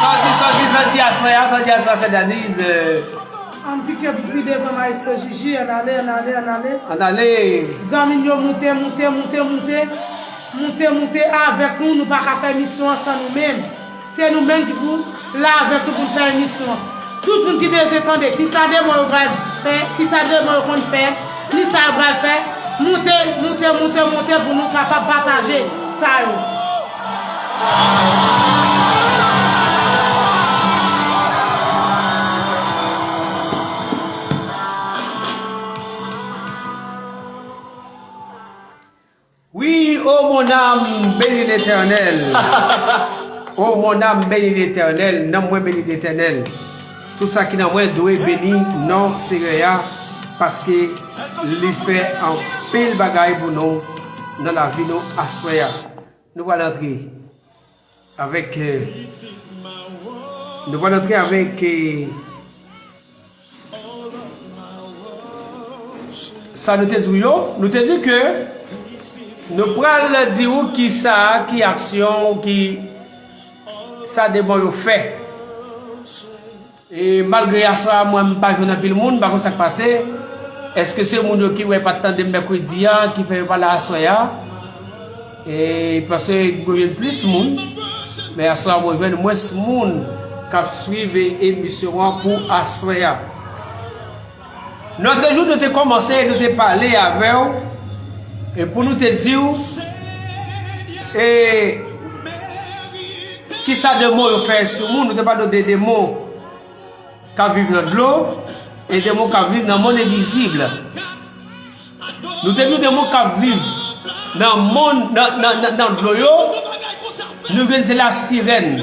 Sòti, sòti, sòti aswè a, sòti aswè a, Sentaniz. Ann pike pou pi devan, Maestro Jiji, ann ale, ann ale, ann ale. Ann ale. Zanmi m yo, moute, moute, moute, moute. Moute, moute avèk nou, nou pa ka fè misyon an san nou menm. Se nou menm ki pou la avèk nou pou n fè emisyon an. Tout moun ki bezwen tande kisa demon yo pral fè, kisa demon yo konn fè, ni sa yo pral fè, moute, moute, moute, moute pou nou kapab pataje sa yo. Wi, o mon âme, bénis l'Éternel. O mon âme, bénis l'Éternel. Nanm mwen beni Letènèl. Tout sa ki nan mwen dwe beni non Senyè a, paske li fè anpil bagay pou nou nan lavi nou aswè a. Nou pral antre avèk, eh, nou pral antre avèk, eh, sa nou te di w yo. Nou te di ke nou pral di w kisa, ki aksyon, ki sa demon yo fè. E malgre aswè a, mwen, m pa jwenn anpil moun, m pa konn sa k pase. Èske se moun yo ki wè pa t tande m mèkredi a, ki fè yo pa la aswè a? E paske mwen jwenn plis moun, men aswè a, mwen jwenn mwens moun k ap swiv emisyon an pou aswè a. Lòt jou, nou te kòmanse, nou te pale avè w, e pou nou te di w, e, kisa demon yo fè sou moun, nou te pale de demon k ap viv nan dlo, e demon k ap viv nan monn envizib. Nou te di w demon k ap viv nan monn, nan, nan, nan, nan dlo yo, Nou jwenn se la sirèn.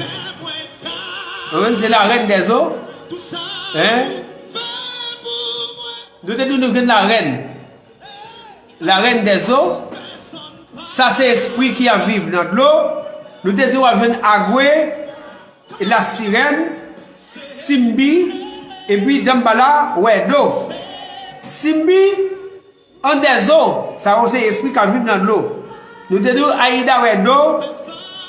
Nou jwenn se la reine des eaux. Hein? Nou te di nou jwenn la reine. La reine des eaux. Sa se espri ki ap viv nan dlo. Nou te di w ap jwenn Agwe, la sirèn, Simbi, epi Dambala, Wèdo. Simbi, An dèzo, sa yo se espri k ap viv nan dlo. Nou te di w Ayida wè do,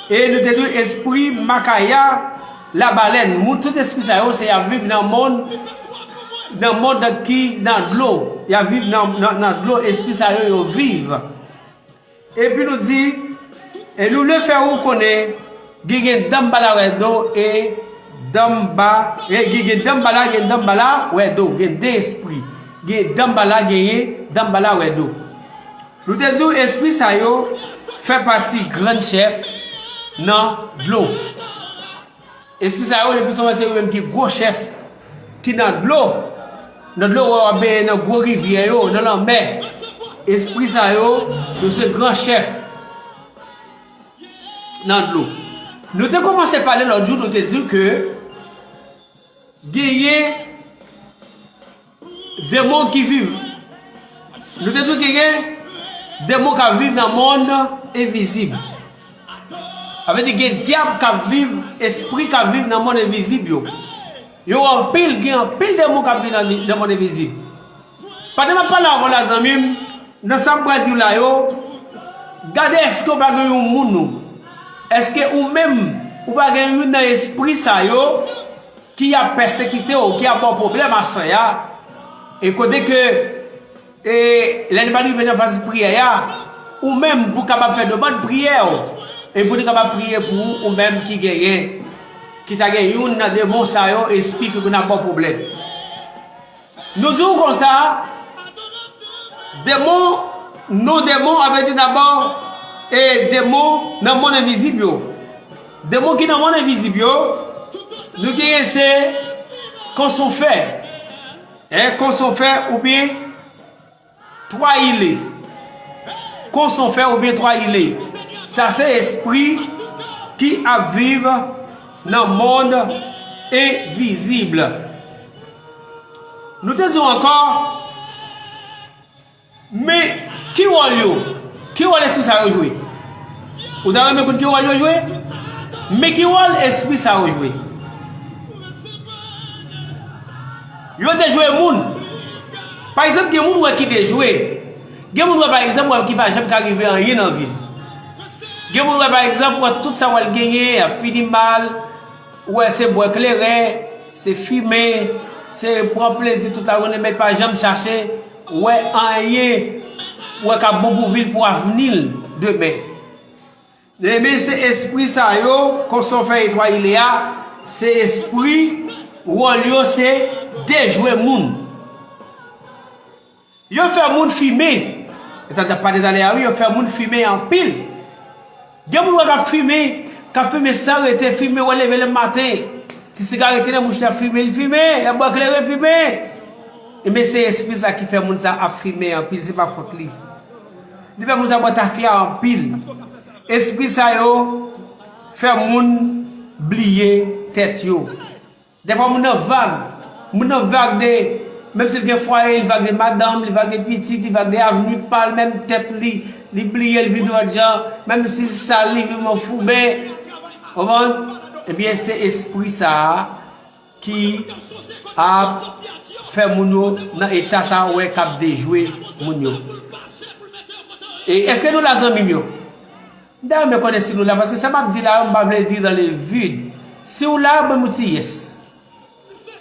e nou te di w espri Makaya, labalèn. Moun, tout espri sa yo, se y ap viv nan mond, nan mond ki nan dlo. Y ap viv nan, nan, nan dlo, espri sa yo, yo viv. Epi nou di, e nou vle fè ou konnen, Gen, gen Danmbala wè do e Danmba, e gen, gen Danmbala, gen Danmbala wè do, gen de espri. Gen Danmbala, genyen Danmbala wè do. Nou te di w espri sa yo fè pati grann chèf nan dlo. Espri sa yo, le pli souvan, se yo menm ki gwo chèf ki nan dlo. Nan dlo, w ap benyen nan gwo rivyè yo, nan lanmè. Espri sa yo, yo se gran chèf nan dlo. Nou te kòmanse pale lòt jou, nou te di ke genyen demon ki viv. Nou te di w genyen demon k ap viv nan mond envizib. Sa vle di gen dyab k ap viv, espri k ap viv nan mond envizib yo. Yo anpil, gen anpil demon k ap viv nan, nan mond envizib. Pandan m ap pale avè w la, zanmi m, nan sa m pral di w la yo, gade èske w pa gen yon moun ou, èske ou menm, ou pa gen youn nan espri sa yo ki ap pèsekite w, ki ap ba w pwoblèm aswè a, e kote ke, e, lè n pa rive nan faz priyè a, ou menm pou kapab fè demann priyè w, e pou nou kapab priye pou ou, ou menm ki genyen, ki ta gen youn nan demon sa yo, espri ki konn ap ba w pwoblèm. Nou di w konsa, demon, non demon, a vle di dabò, e demon nan mond envizib yo. Demon ki nan mond envizib yo, nou genyen se konsonfè, en, konsonfè oubyen twayile. Konsonfè oubyen twayile. Sa se espri ki ap viv nan mond envizib. Nou te di w ankò, men ki wòl yo? Ki wòl espri sa yo jwe? Ou ta renmen konn ki wòl yo jwe? Men ki wòl espri sa yo jwe? Yo dejwe moun. Pa egzanp, gen moun ou wè ki dejwe. Gen moun ou wè, pa egzanp, ou wè ki pa janm ka rive anyen nan vi l. Gen moun ou wè, pa egzanp, ou wè tout sa w wè l genyen ap fini mal. Ou wè se bwè kleren, se fimen, se pran plezi tout lajounen, men pa janm chache wè anyen, wè k ap bon pou vi l, pou avni l demen. Ebyen, se espri sa yo, konsonfè etwayile a, se espri, wòl yo se dejwe moun. Yo fè moun fimen. E sa n t ap pale talè a, wi, yo fè moun fimen anpil. Gen moun wè k ap fimen, k ap fimen san rete, fimen, wè leve le maten. Ti sigarèt nan bouch li ap fimen, li fimen, l ap bwè kleren, fimen. Ebyen, se espri sa ki fè moun sa ap fimen anpil, se pa fòt li. Li fè moun sa bwè tafya anpil. Espri sa yo fè moun bliye tèt yo. Dèfwa moun nan vag, moun nan vag de, menm si l gen fwaye, li vag de madanm, li vag de pitit, li vag de avni pa l, menm tèt li, li bliye l, vin yon lòt jan, menm si sal li vin manfouben. Konprann? Ebyen, se espri sa a ki ap fè moun yo nan eta sa a, ou wè k ap dejwe moun yo. E èske nou la, zanmi m yo? M ta renmen konnen si nou la, paske sa m ap di la yo, m pa vle di dans le vide. Si w la, ban m yon ti yès.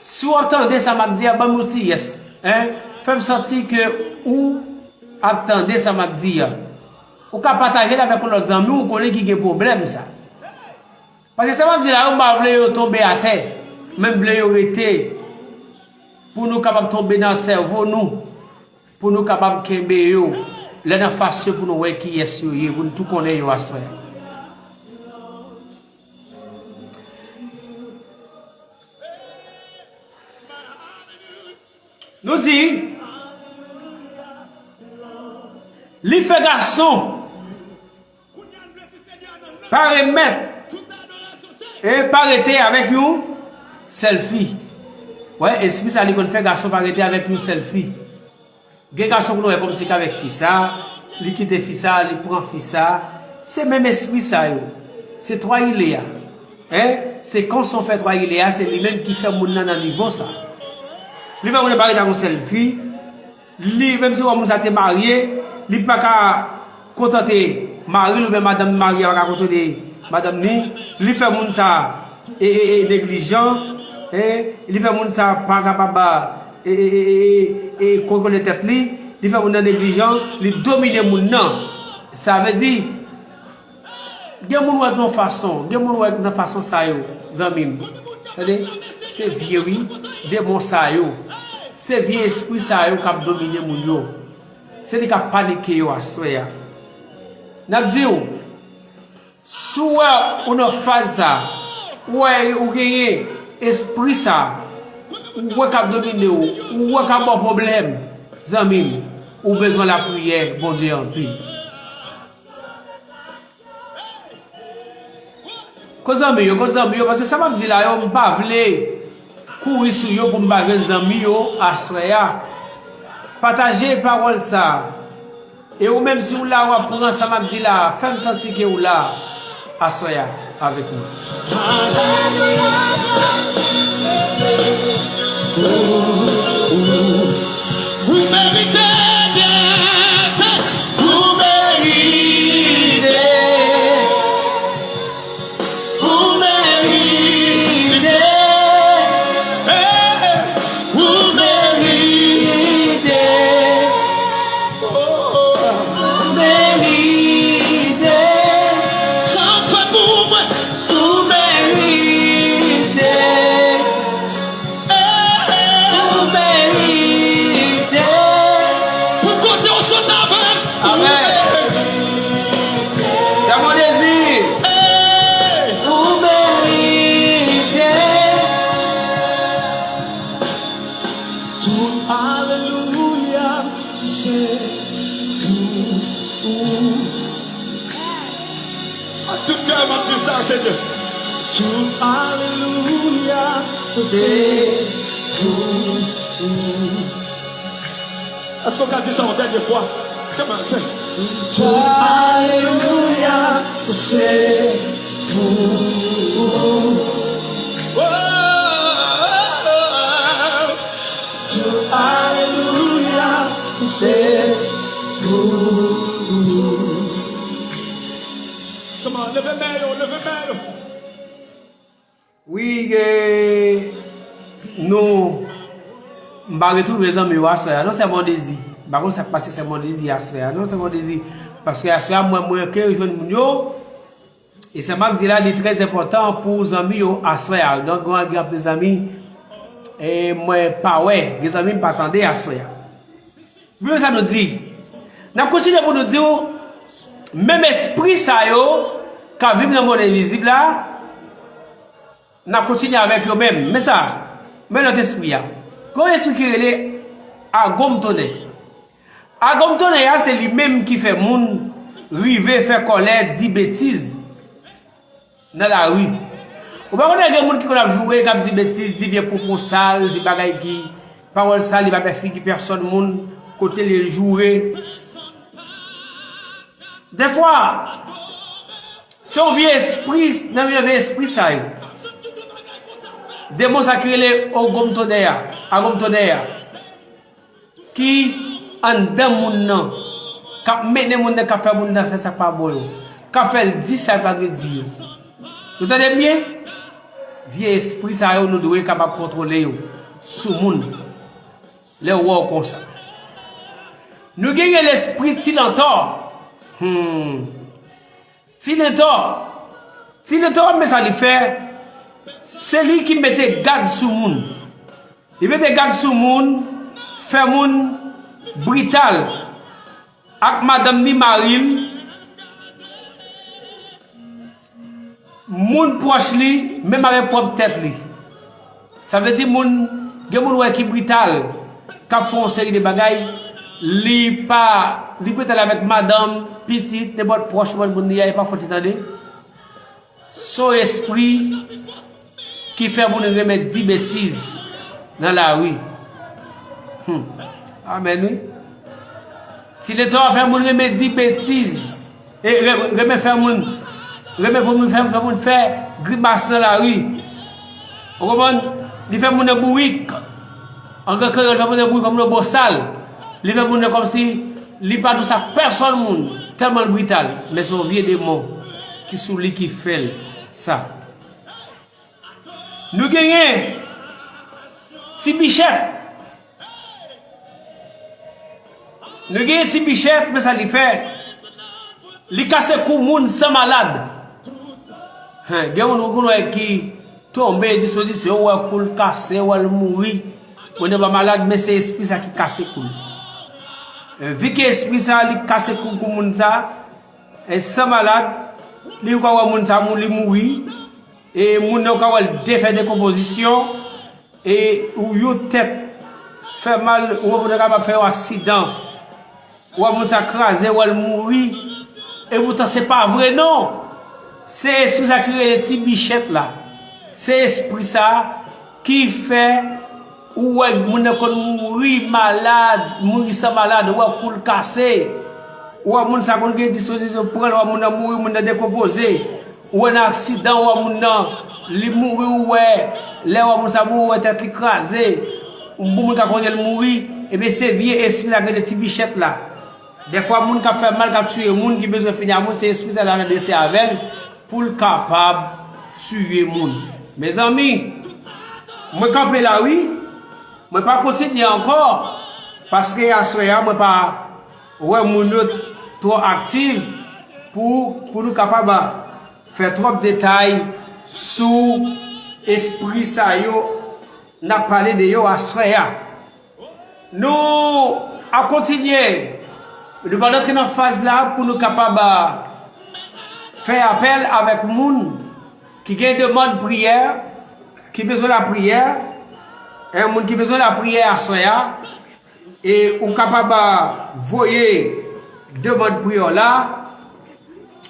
Si w ap tande sa m ap di a, ban m yon ti yès. Hein? Fè m santi ke ou ap tande sa m ap di a. Ou ka pataje l avèk yon lòt zanmi w ou konnen ki gen pwoblèm sa. Paske sa m ap di la yo, m pa vle yo tonbe atè, men m vle yo rete pou nou kapab tonbe nan sèvo nou, pou nou kapab kenbe yo lè n anfas yo, pou nou wè kiyès yo ye, pou nou tou konnen yo aswè. Nou di, li fè gason pa remèt E pa rete avèk yon sèl fi. Wè, espri sa li konn fè gason pa rete avèk yon sèl fi. Gen gason pou nou wè kòmsi k avèk fi sa, li kite fi sa, li pran fi sa. Se menm espri sa yo. Se twa ile a. Hein? Se kanson fè twa ile a, se li menm ki fè moun nan nan nivo sa. Li fè moun nan pa rete ak yon sèl fi. Li, menm si wè moun sa te marye, li pa ka kontante mari l oubyen madanm li marye a pa ka kontante madanm li. Li fè moun sa e, e, e, neglijan, e, li fè moun sa pa kapab e, e, e, e, e, kontwole tèt li, li fè moun nan neglijan, li domine moun nan. Sa vle di, Gen moun wè nan fason, gen moun wè nan fason sa yo, zanmi m. Tande, se vye wi, demon sa yo. Se vye espri sa yo k ap domine moun yo. Se li k ap panike yo aswè a. N ap di w, si w wè ou nan faz sa, ou wè ou genyen espri sa, ou wè k ap domine w, ou wè k ap ba w pwoblèm, zanmi m, ou bezwen lapriyè Bondye anpil. Kot zanmi yo, kot zanmi yo, paske sa m ap di la yo, m pa vle kouri sou yo pou m pa jwenn zanmi yo aswè a. Pataje pawòl sa. E ou menm si w la, w ap pran sa m ap di la, fè m santi ke w la aswè a avèk nou. Ou merite, Jezi, ou merite. Ou merite. Ou merite. Ou merite. Sa w fè pou mwen. Ou merite. Ou merite. Pou kote w sot avè m. Amèn. Se mon dezi. Ou merite. Tout alelouya se pou ou. Ak tout kè m ap di sa, Senyè. Tout alelouya se pou ou. Èske w ka di sa yon dènye fwa? Kòmanse. Tout alelouya se pou ou. Oh, oh, oh, oh. Tout alelouya se pou ou. Come on, leve men yo, leve men yo. Wi, e, nou, m pa retwouve zanmi yo aswè a. Non, se mon dezi. M pa konn sa k pase se mon dezi aswè a. Non, se mon dezi. Paske aswè a, mwen, mwen ke jwenn moun yo. E sa m ap di la, li trè enpòtan pou zanmi yo aswè a. Donk, gen, gen anpil zanmi, e, mwen pa wè. Gen zanmi m pa tande aswè a. Wi, men sa nou di. N ap kontinye pou nou di w, menm espri sa yo k ap viv nan mond envizib la, n ap kontinye avèk yo menm. Men sa, men lòt espri a. Gen yon espri ki rele agonm tonè. Agonm tonè a, se li menm ki fè moun rive fè kòlè, di betiz nan lari. Ou pa konnen gen moun ki konn ap joure, k ap di betiz, di vye pwopo sal, di bagay ki, pawòl sal, li pa fè figi pèsòn moun, kote li joure. Defwa, se yon vye espri, nan vye, vye espri sa yo. Demon sa ki rele ogonm tonè a, agonm tonè a. Ki anndan moun nan, k ap mennen moun nan, k ap fè moun nan fè sa k pa bon yo, k ap fè l di sa l pa dwe di yo. Nou tande m byen? Vye espri sa yo, nou dwe kapab kontwole yo sou moun lè w wè w konsa. Nou genyen lespri ti lantò. Hmm. Ti lantò. Ti lantò, men sa li fè, se li ki mete gad sou moun. Li mete gad sou moun, fè moun brital ak madanm ni mari l, moun pwòch li, menm avèk pwòp tèt li. Sa vle di moun, gen moun wè ki brital, k ap fè yon seri de bagay, li pa, li brital avèk madanm, pitit, nenpòt pwòch moun li a, e pa fòt li tande. Se yon espri ki fè moun renmen di betiz nan lari. Hmm. Amèn, wi. Ti Letan fè moun renmen di betiz. E re- renmen fè moun, renmen fè moun fè, fè moun fè grimas nan lari. Ou konprann? Li fè moun nan bourik. An gran kreyòl, li fè moun nan bourik kòm nan bosal. Li fè moun nan kòmsi li pa dous ak pèsòn moun. Tèlman l brital. Men se yon vye demon ki sou li ki fè l sa. Nou genyen Ti Bichèt. Nou genyen Ti Bichèt, men sa li fè. Li kase kou moun san malad. Hen, gen moun ou konn wè ki tonbe dispozisyon, ou wè kou l kase, ou wè l mouri. Moun nan pa malad, men se espri sa ki kase kou l. E, vi ke espri sa, li kase kou, kou moun sa, e san malad, li ka wè moun sa mou-, li mouri. E moun nan ou ka wè l defè dekonpozisyon. E ou yon tèt fè mal, ou wè moun nan kapab fè yon aksidan. Ou wè moun sa kraze, ou wè l mouri. E poutan se pa vre non. Se espri sa ki rele Ti Bichèt la. Se espri sa ki fè ou wè moun nan konn mouri malad, mouri san malad, ou wè kou l kase. Ou wè moun sa konn gen dispozisyon pran l, ou wè moun nan mouri, moun nan dekonpoze. Ou wè nan aksidan, ou wè moun nan, li mouri, ou wè, lè ou wè moun sa mouri, ou wè tèt li kraze. Yon bon moun ka konnen l mouri, ebyen se vye espri sa ki rele Ti Bichèt la. Dèfwa moun k ap fè mal, k ap tiye moun, ki bezwen fini ak moun, se espri sa l al adrese avè l pou l kapab tiye moun. Mezanmi, mwen kanpe la wi, mwen pa kontinye ankò, paske aswè a mwen pa wè moun yo twò aktif pou, pou nou kapab fè twòp detay sou espri sa yo n ap pale de yo aswè a. Nou ap kontinye, nou pral antre nan faz la pou nou kapab fè apèl avèk moun ki gen demann priyè, ki bezwen lapriyè, en moun ki bezwen lapriyè aswè a, e ou kapab voye demann priyè w la,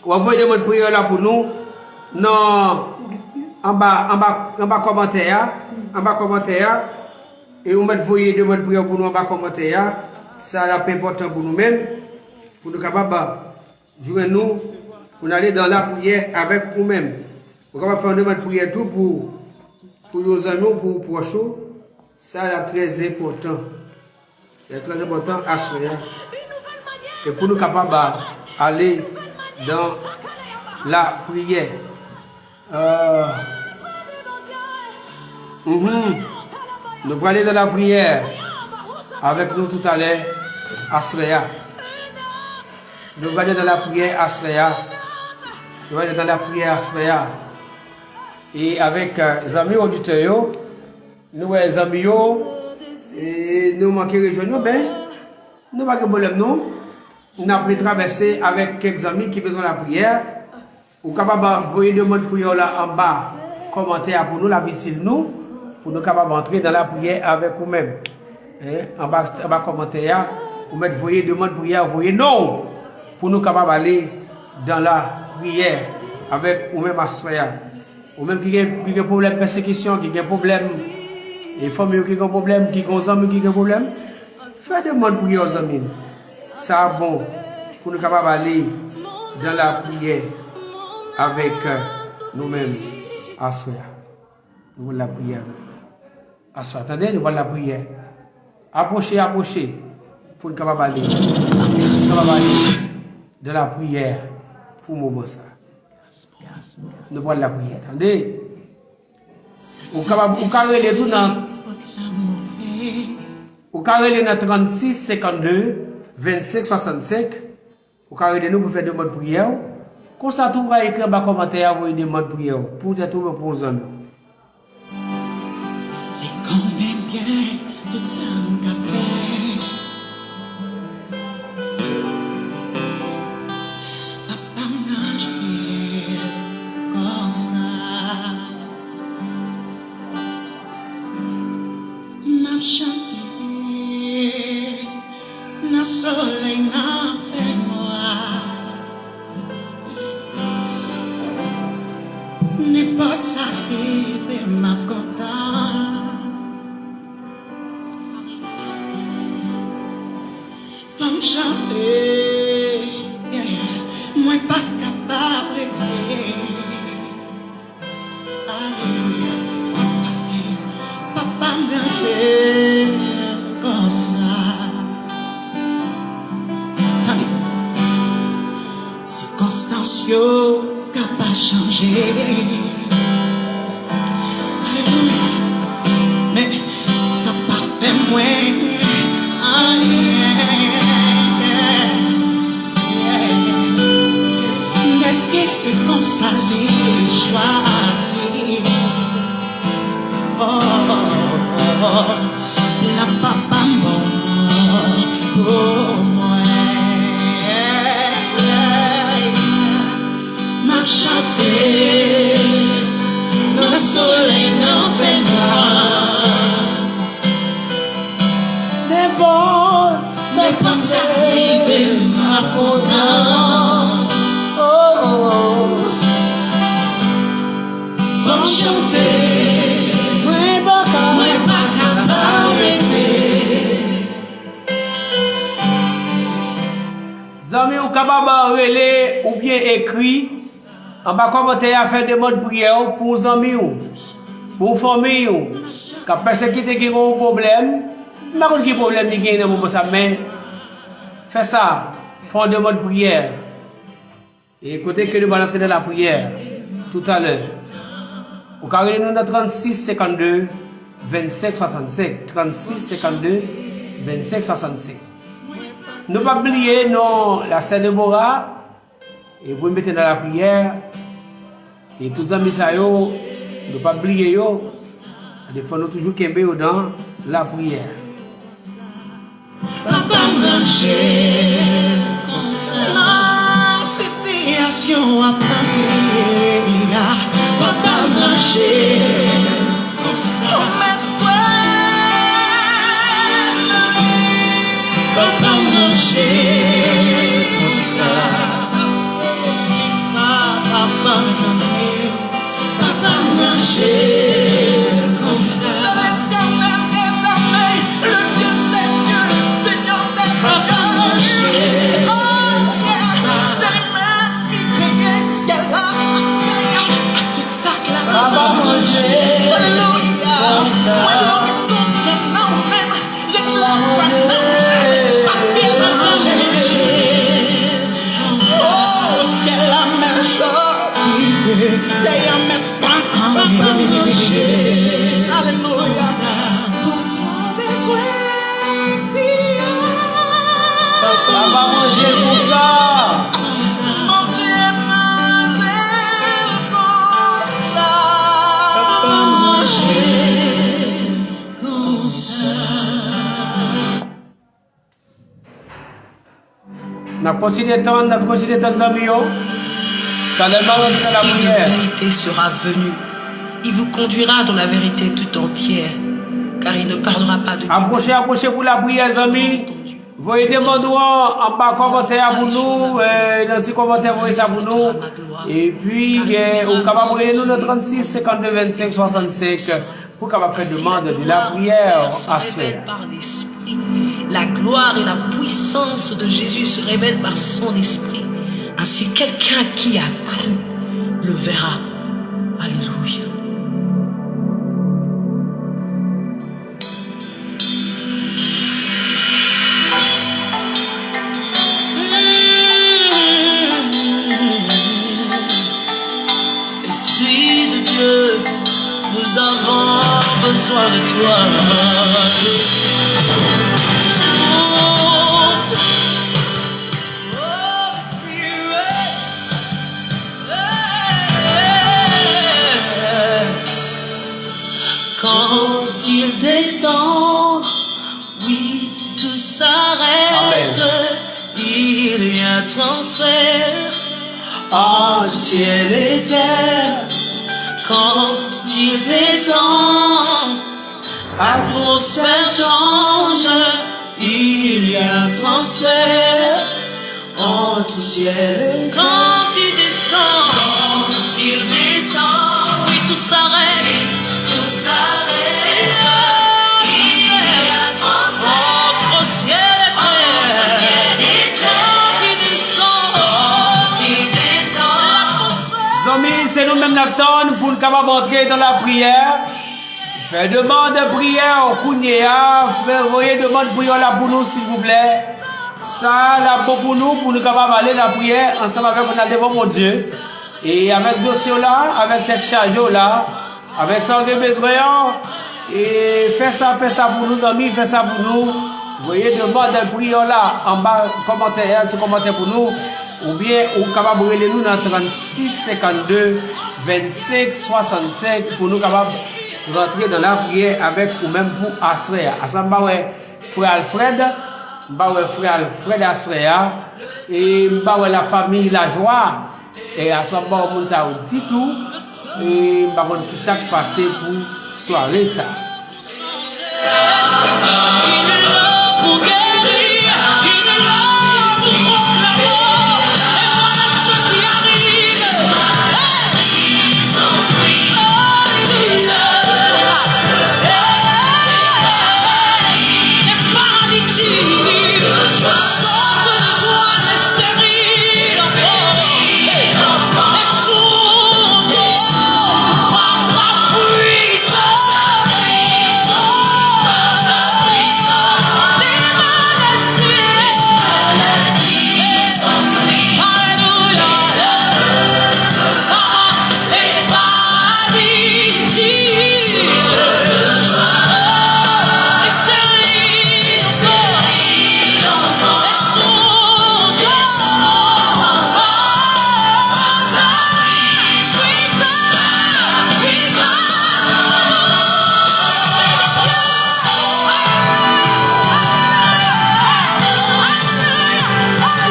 w ap voye demann priyè w la pou nou nan anba, anba, anba kòmantè a, anba kòmantè a, e ou mèt voye demann priyè w pou nou anba kòmantè a, sa l ap enpòtan pou nou menm, pou nou kapab jwenn nou pou n ale dan lapriyè avèk ou menm. Ou kapab fè yon demann priyè tou pou, pou yon zanmi w, pou yon pwòch ou. Sa la trè enpòtan. Sa trè enpòtan aswè a. E pou nou kapab ale dan lapriyè. Euh, mhm. Nou prale dan lapriyè avèk nou toutalè aswè a. Nou prale dan lapriyè aswè a. Nou prale dan lapriyè aswè a. E avèk, euh, zanmi oditè yo, nou wè zanmi yo, e nou manke rejwenn yo, men nou pa gen pwoblèm non. N ap retravèse avèk kèk zanmi ki bezwen lapriyè. Ou kapab voye demann priyè w la anba kòmantè a pou nou, l ap itil nou, pou nou kapab antre nan lapriyè avèk ou menm. Hein, anba, anba kòmantè a, ou mèt voye demann priyè, voye non w, pou nou kapab ale dan lapriyè avèk ou menm aswè a. Ou menm ki gen, ki gen pwoblèm pèsekisyon, ki gen pwoblèm, e fanmi w ki gen pwoblèm, ki gen zanmi w ki gen pwoblèm, fè demann priyè w zanmi m. Sa bon pou nou kapab ale dan lapriyè avèk, euh, nou menm aswè a. Nou pral lapriyè avèk nou. Aswè a, tande, nou pral lapriyè. Apwoche, apwoche, pou n kapab ale. Pou n kapab ale dan lapriyè pou moman sa. Nou pral lapriyè, tande. Ou kapab, ou ka rele tou nan, ou ka rele nan trannsis senkannde vennsenk swasannsenk. Ou ka rele nou pou fè demann priyè w. Konsa tou, ou ka ekri anba kòmantè a, voye demann priyè w pou tèt ou oubyen pou yon zanmi w. Li konnen byen tout sa m ka fè. Papa m nan aji konsa. M ap chante nan solèy, nan fènwa. Chante, yeah, mwen pa kapab rete. Alelouya. Paske papa m granje konsa. Tande. Sikonstans yo ka pa chanje. Alelouya. Men sa pa fè mwen anyen. Dèske se konsa li chwazi. Oh, oh, oh, oh. Plan papa m bon pou mwen. M ap chante nan solèy, nan fènwa. Nenpòt sa k Nenpòt sa k rive m ap kontan. Oh, oh, oh. Fò m chante. Mwen pa ka. Mwen pa ka pa rete. Zanmi, ou kapab rele oubyen ekri anba kòmantè a, fè demann priyè w pou yon zanmi w, pou yon fanmi w k ap pèsekite, gen yon pwoblèm. M pa konn ki pwoblèm li genyen nan moman sa, men fè sa, fè yon demann priyè. E kote ke nou pral antre nan lapriyè toutalè, ou ka rele nou nan trannsis senkannde vennsenk swasannsenk, trannsis senkannde vennsenk swasannsenk. Nou p ap bliye non lasè Debora, e pou n mete nan lapriyè, e tout zanmi sa yo, nou p ap bliye yo, fò nou toujou kenbe yo nan lapriyè. Papa m ranje konsa. Nan sitiyasyon w ap pati a, papa m ranje konsa. Ou mèt kwè nan li. Papa m ranje konsa. Paske li pa abandone. Papa m ranje konsa. C'est l'Éternel des armées, le Dieu des dieux, Seigneur des seigneurs. Papa m ranje. Oh, yeah. Se li menm ki kreye syèl la, tè a, ak tout sa k ladan yo. Papa m ranje. Alelouya. Konsa. Mwen glorifye non w menm. Legliz pa nan paske manje. Oh, syèl la mèt chòkye, tè a mèt fann anyen. Alelouya. Ou pa bezwen kriye. Papa manje konsa. Manje, manje konsa. Papa manje. N ap kontinye tann, n ap kontinye tann zanmi yo. Talè n ap rantre nan lapriyè. Quand il de vérité sera venu, il vous conduira dans la vérité tout entière, car il ne parlera pas de Apwoche, apwoche pou lapriyè, zanmi. Voye demann ou an anba kòmantè a pou nou, eh, nan ti kòmantè, voye sa pou nou. Epi, eh, ou kapab rele nou nan trannsis senkannde vennsenk swasannsenk. Pou kapab fè demann de lapriyè aswè a. La gloire et la puissance de Jésus se révèlent par son esprit. Ainsi, quelqu'un qui a cru le verra. Alléluia. Esprit de Dieu, nous avons besoin de toi. Souffle. Holy Spirit. Quand il descend, oui, tout s'arrête. Amen. Il y a transfert entre ciel et terre. Quand il descend, atmosphère change. Il y a transfert entre ciel et terre. Quand il descend, quand il descend, oui, tout s'arrête. Tout s'arrête. Il y a transfert entre ciel et terre. Tann pou n kapab antre nan lapriyè. Fè demann priyè kounye a. Fè, voye demann priyè la pou nou, silvouplè. Sa l ap bon pou nou, pou nou kapab ale lapriyè ansanm avèk nou, n al devan Bondye. E avèk dosye w la, avèk tèt chaje w la, avèk sa w gen bezwen an, e fè sa, fè sa pou nou, zanmi, fè sa pou nou. Voye demann priyè w la anba kòmantè a, ti kòmantè pou nou. Oubyen ou kapab rele nou nan trannsis senkannde vennsenk swasannsenk pou nou kapab rantre nan lapriyè avèk ou menm pou aswè a. Aswè a m pa wè frè Alfred, m pa wè frè Alfred aswè a, e m pa wè lafanmi Lajwa, e aswè a m pa wè moun sa yo ditou, e m pa konn kisa k pase pou sware sa.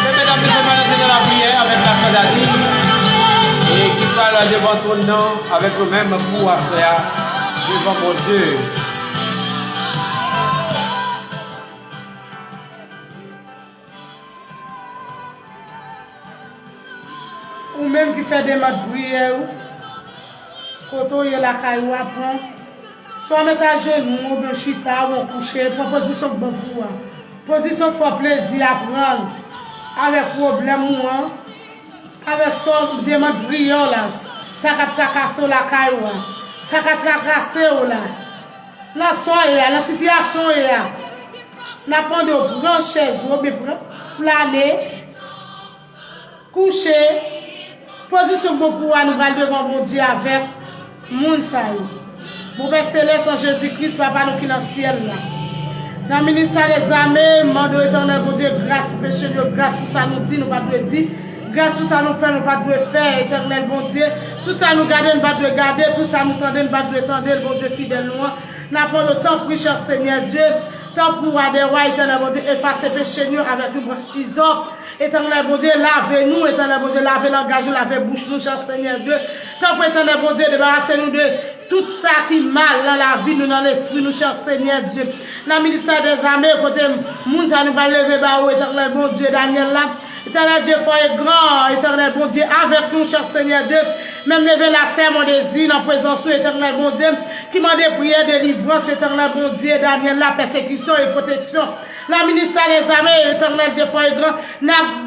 Ebyen, medam, mesye, nou pral antre nan lapriyè avèk Lasè Dadi, e ki pral devan twòn nan avèk nou menm pou aswè a devan Bondye. Ou menm ki fè demann priyè ou, kote w ye lakay ou a, pran, swa w mete ajenou w oubyen w chita oubyen w kouche, pran pozisyon k bon pou ou a. Pozisyon k fè w plezi a, pran l. Avèk pwoblèm ou an, avèk sa w demann priyè w la, sa k ap trakase w lakay ou a, sa k ap trakase w la, nan sa w ye a, nan sitiyasyon w ye a, n ap mande w pran chèz ou oubyen pran, plane, kouche, pozisyon k bon pou ou a, nou pral devan Bondye avèk moun sa yo. Bon Pè Selès, an Jezi Kris, Papa nou ki nan syèl la, nan ministè dèzame, m mande w, Etènèl Bondye, gras pou peche nou yo, gras pou sa nou di, nou pa t dwe di, gras pou sa nou fè, nou pa t dwe fè, Etènèl Bondye, tout sa nou gade, nou pa t dwe gade, tout sa nou tande, nou pa t dwe tande, Bondye fidèl nou an, n ap mande w, tanpri, chè Senyè Dye, tanpri, Wa dè wa, Etènèl Bondye, efase peche nou yo avèk yon branch izòp. Etènèl Bondye, lave nou, Etènèl Bondye, lave langaj nou, lave bouch nou, chè Senyè Dye. Tanpri, Etènèl Bondye, debarase nou de tout sa ki mal nan lavi nou, nan lespri nou, chè Senyè Dye. Nan ministè dèzame, kote moun sa nou pral leve ba ou, Etènèl Bondye, Danyèl la. Etènèl Dye fò e gran, Etènèl Bondye, avèk nou, chè Senyè Dye. Menm leve lasè, mon dezi, nan prezans ou, Etènèl Bondye, ki mande priyè, delivrans, Etènèl Bondye, Danyèl la, pèsekisyon e pwoteksyon. Nan ministè dèzame, Etènèl Dye fò e gran, n ap,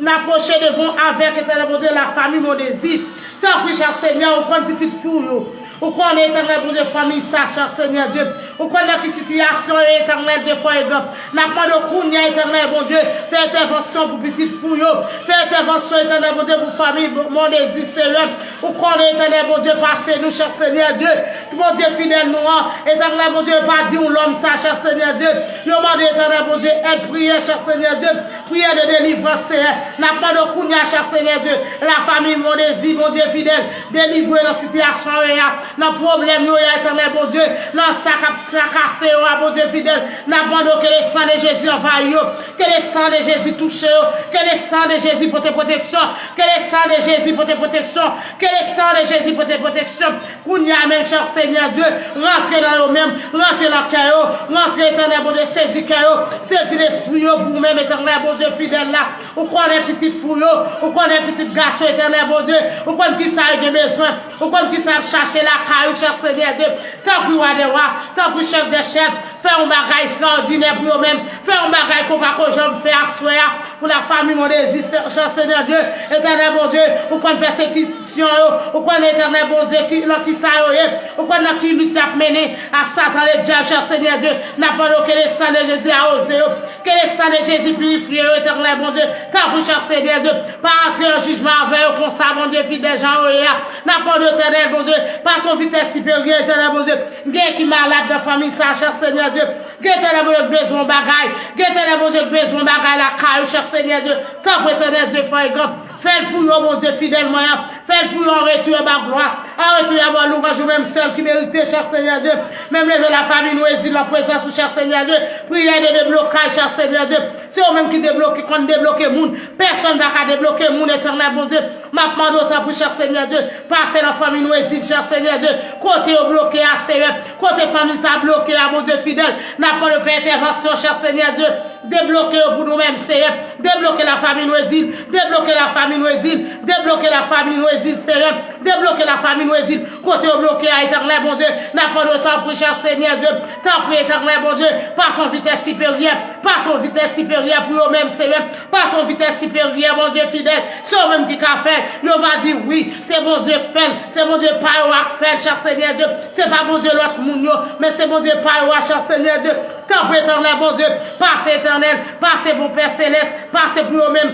n ap pwoche devan w avèk, Etènèl Bondye, lafanmi, mon dezi. Tanpri, chè Senyè, ou konn pitit fi w yo. Ou konnen, Etènèl Bondye, fanmi sa, chè Senyè Dye. Ou konnen nan ki sitiyasyon yo, Etènèl Dye, fò e gran. N ap mande w kounye a, Etènèl Bondye, fè entèvansyon pou pitit fi w yo. Fè entèvansyon, Etènèl Bondye, pou fanmi, mon dezi, Senyè. Ou konnen, Etènèl Bondye, pase nou, chè Senyè Dye. Bondye fidèl nou an, Etènèl Bondye, yo pa di yon lòm sa, chè Senyè Dye. Yo mande, Etènèl Bondye, èd, priyè, chè Senyè Dye. Priyè de delivrans, Senyè. N ap mande w kounye a, chè Senyè Dye. Lafanmi, mon dezi, Bondye fidèl, delivre nan sitiyasyon yo ye a, nan pwoblèm yo ye a, Etènèl Bondye, nan sa k ap trakase yo a, Bondye fidèl. N ap mande w ke le san de Jezi anvayi yo, ke le san de Jezi touche yo, ke le san de Jezi pote pwoteksyon, ke le san de Jezi pote pwoteksyon, ke le san de Jezi pote pwoteksyon. Kounye a menm, chè Senyè Dye, rantre nan yo menm, rantre nan kè yo, rantre, Etènèl Bondye, sezi kè yo, sezi lespri yo pou ou menm, Etènèl Bondye fidèl la. Ou konnen pitit fi w yo, ou konnen pitit gason, Etènèl Bondye, ou konn kisa yo gen bezwen, ou konn kisa y ap chache lakay ou, chè Senyè Dye. Tanpri, Wa dè wa, tanpri, Chèf dè chèf, Fè yon bagay ekstraòdinè pou yo menm. Fè yon bagay ke w pa ko janm fè aswè a pou lafanmi Mondezi, Chè Senyè Dye, Etènèl Bondye, ou konn pèsekisyon yo, ou konn Etènèl Bondye ki, nan ki sa yo ye, ou konn nan ki lit y ap mennen a Satan ledyab, Chè Senyè Dye, n ap mande w ke le san de Jezi awoze yo, ke le san de Jezi pirifye yo, Etènèl Bondye, tanpri, Chè Senyè Dye, pa antre an jijman avè yo konsa, Bondye fidèl, jan yo ye a, n ap mande w, Etènèl Bondye, pase yon vitès siperyè, Etènèl Bondye, gen ki malad nan fanmi sa, Chè Senyè Dye, gen Etènèl Bondye k bezwen yon bagay. Gen Etènèl Bondye k bezwen yon bagay lakay ou, Chè Senyè Dye. Tanpri Etènèl Dye fè yon egzanp. Fè l pou yo, Bondye fidèl mwen an. Fè l pou yo an retou yo ba w glwa. An retou yo ba w louwanj ou menm sèl ki merite, Chè Senyè Dye. Menm leve lafanmi nou ezil nan prezans ou, Chè Senyè Dye. Priyè de deblokaj, Chè Senyè Dye. Se ou menm ki debloke, konn debloke moun. Pèsonn pa ka debloke moun, Etènèl Bondye. M ap mande w tanpri, Chè Senyè Dye. Pase nan fanmi nou ezil, Chè Senyè Dye. Kote yo bloke a, Senyè. Kote fanmi sa bloke a, Bondye fidèl, n ap mande w fè entèvansyon, Chè Senyè Dye. Debloke yo pou nou menm, Senyè. Debloke lafanmi nou ezil. Debloke lafanmi nou ezil. Debloke lafanmi nou ezil, Senyè. Debloke lafanmi nou ezil. Kote yo bloke a, Etènèl Bondye, n ap mande w tanpri, Chè Senyè Dye. Tanpri, Etènèl Bondye, pase yon vitès siperyè. Pase yon vitès siperyè pou yo menm, Senyè. Pase yon vitès siperyè, Bondye fidèl. Se ou menm ki ka fè l. Yo va di wi, se Bondye k fè l. Se Bondye pa yo a k fè l, Chè Senyè Dye. Se pa Bondye lòt moun yo, men se Bondye pa yo a, Chè Senyè Dye. Tanpri, Etènèl Bondye, pase, Etènèl, pase, bon Pè Selès, pase pou yo menm.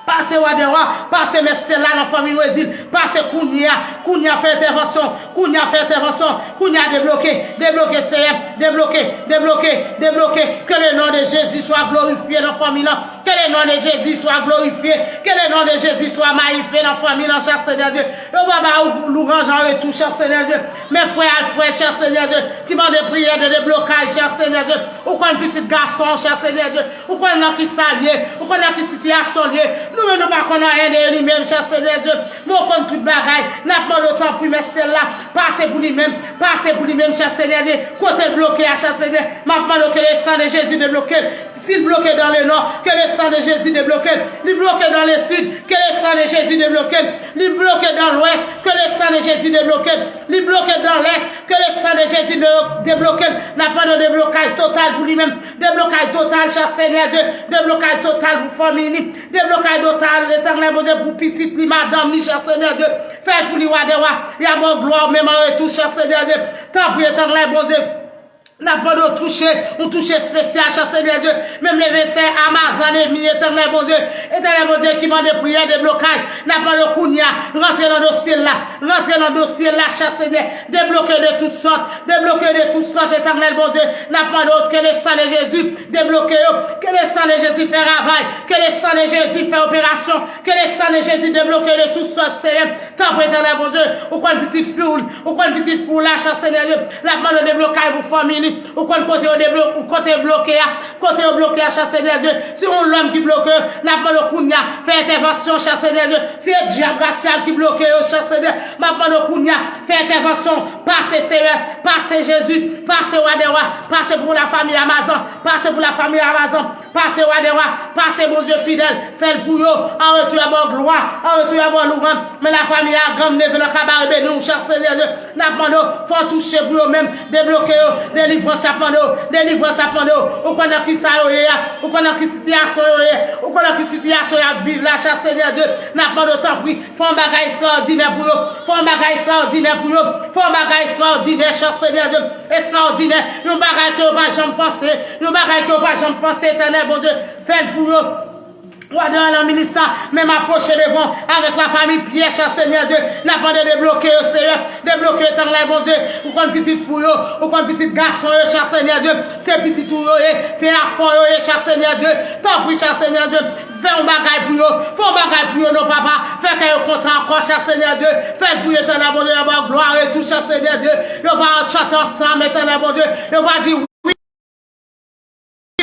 Pase, Wa dè wa, pase, Mèt syèl la, nan fanmi nou ezil. Pase kounye a, kounye a fè entèvansyon, kounye a fè entèvansyon, kounye a debloke, debloke, Senyè, debloke, debloke, debloke. Que le nom de Jésus soit glorifié nan fanmi nan. Que le nom de Jésus soit glorifié. Que le nom de Jésus soit magnifié nan fanmi nan, Chè Senyè Dye. Yo va ba ou louwanj an retou, Chè Senyè Dye. Men frè ak frè, Chè Senyè Dye, ki mande priyè de deblokaj, Chè Senyè Dye. Ou konn pitit gason, Chè Senyè Dye. Ou konn nan ki sa l ye. Ou konn nan ki sitiyasyon l ye. Nou menm nou pa konn anyen de li menm, Chè Senyè Dye. Men ou konn tout bagay. N ap mande w tanpri, Mèt syèl la, pase pou li menm. Pase pou li menm, Chè Senyè Dye. Kote l bloke a, Chè Senyè. M ap mande w ke le san de Jezi debloke l. Si l bloke dans le nord, que le sang de Jésus débloque. Li bloke dans le sud, que le sang de Jésus débloque. Li bloke dans l'ouest, que le sang de Jésus débloque. Li bloke dans l'est, que le sang de Jésus dé- débloque. N ap mande deblokaj total pou li menm. Deblokaj total, Chè Senyè Dye. Deblokaj total pou fanmi li. Deblokaj total, Etènèl Bondye, pou pitit li, madanm li, Chè Senyè Dye. Fè l pou li, Wa dè wa. Y a ba w glwa, ou menm an retou, Chè Senyè Dye. Tanpri, Etènèl Bondye. N ap mande w touche, yon touche espesyal, Chè Senyè Dye. Menm leve sè Amazon enmi, Etènèl Bondye. Etènèl Bondye ki mande priyè deblokaj. N ap mande w kounye a, rantre nan dosye l la. Rantre nan dosye l la, Chè Senyè. Debloke de tout sòt. Debloke de tout sòt, Etènèl Bondye. N ap mande w ke le san de Jezi debloke yo. Ke le san de Jezi fè ravay. Ke le san de Jezi fè operasyon. Ke le san de Jezi debloke de tout sòt, Senyè. Tanpri, Etènèl Bondye, ou konn pitit fi w, ou konn pitit fi w la, Chè Senyè Dye, l ap mande deblokaj pou fanmi li, ou konn kote yo deblo- kote yo bloke a, kote yo bloke a, Chè Senyè Dye, si yon lòm ki bloke yo, n ap mande w kounye a, fè entèvansyon, Chè Senyè Dye, si se dyab rasyal ki bloke yo, Chè Senyè, m ap mande w kounye a, fè entèvansyon, pase Senyè, pase Jezi, pase Wa dè wa, pase pou lafanmi Amazon, pase pou lafanmi Amazon, Pase Wa dè wa, pase Bondye fidèl, fè l pou yo. An retou, y a ba w glwa, an retou, y a ba w louwanj. Men lafanmi Aganm leve nan kabare beni w, Chè Senyè Dye. N ap mande w, fè w touche pou yo menm, debloke yo, delivrans y ap mande w, delivrans y ap mande w. Ou konn nan ki sa yo ye a, ou konn nan ki sitiyasyon yo ye, ou konn nan ki sitiyasyon y ap viv la, Chè Senyè Dye. N ap mande w, tanpri, fè yon bagay ekstraòdinè pou yo, fè yon bagay ekstraòdinè pou yo, fè yon bagay ekstraòdinè, Chè Senyè Dye. Ekstraòdinè, yon bagay ke yo pa janm panse, yon bagay ke yo pa janm panse, Etènèl Bondye, fè l pou yo. Wa dè wa nan minit sa, menm apwoche devan avèk lafanmi Pyè, Chè Senyè Dye, n ap mande debloke yo, Senyè, debloke yo, Etènèl Bondye, ou konn pitit fi w yo, ou konn pitit gason yo, Chè Senyè Dye, se pitit ou yo ye, se afè w yo ye, Chè Senyè Dye, tanpri, Chè Senyè Dye, fè yon bagay pou yo, fè yon bagay pou yo, non, papa, fè kè yo kontan ankò, Chè Senyè Dye, fè l pou yo, Etènèl Bondye, yo ba w glwa e tou, Chè Senyè Dye, yo va chante ansanm, Etènèl Bondye, yo va di wi,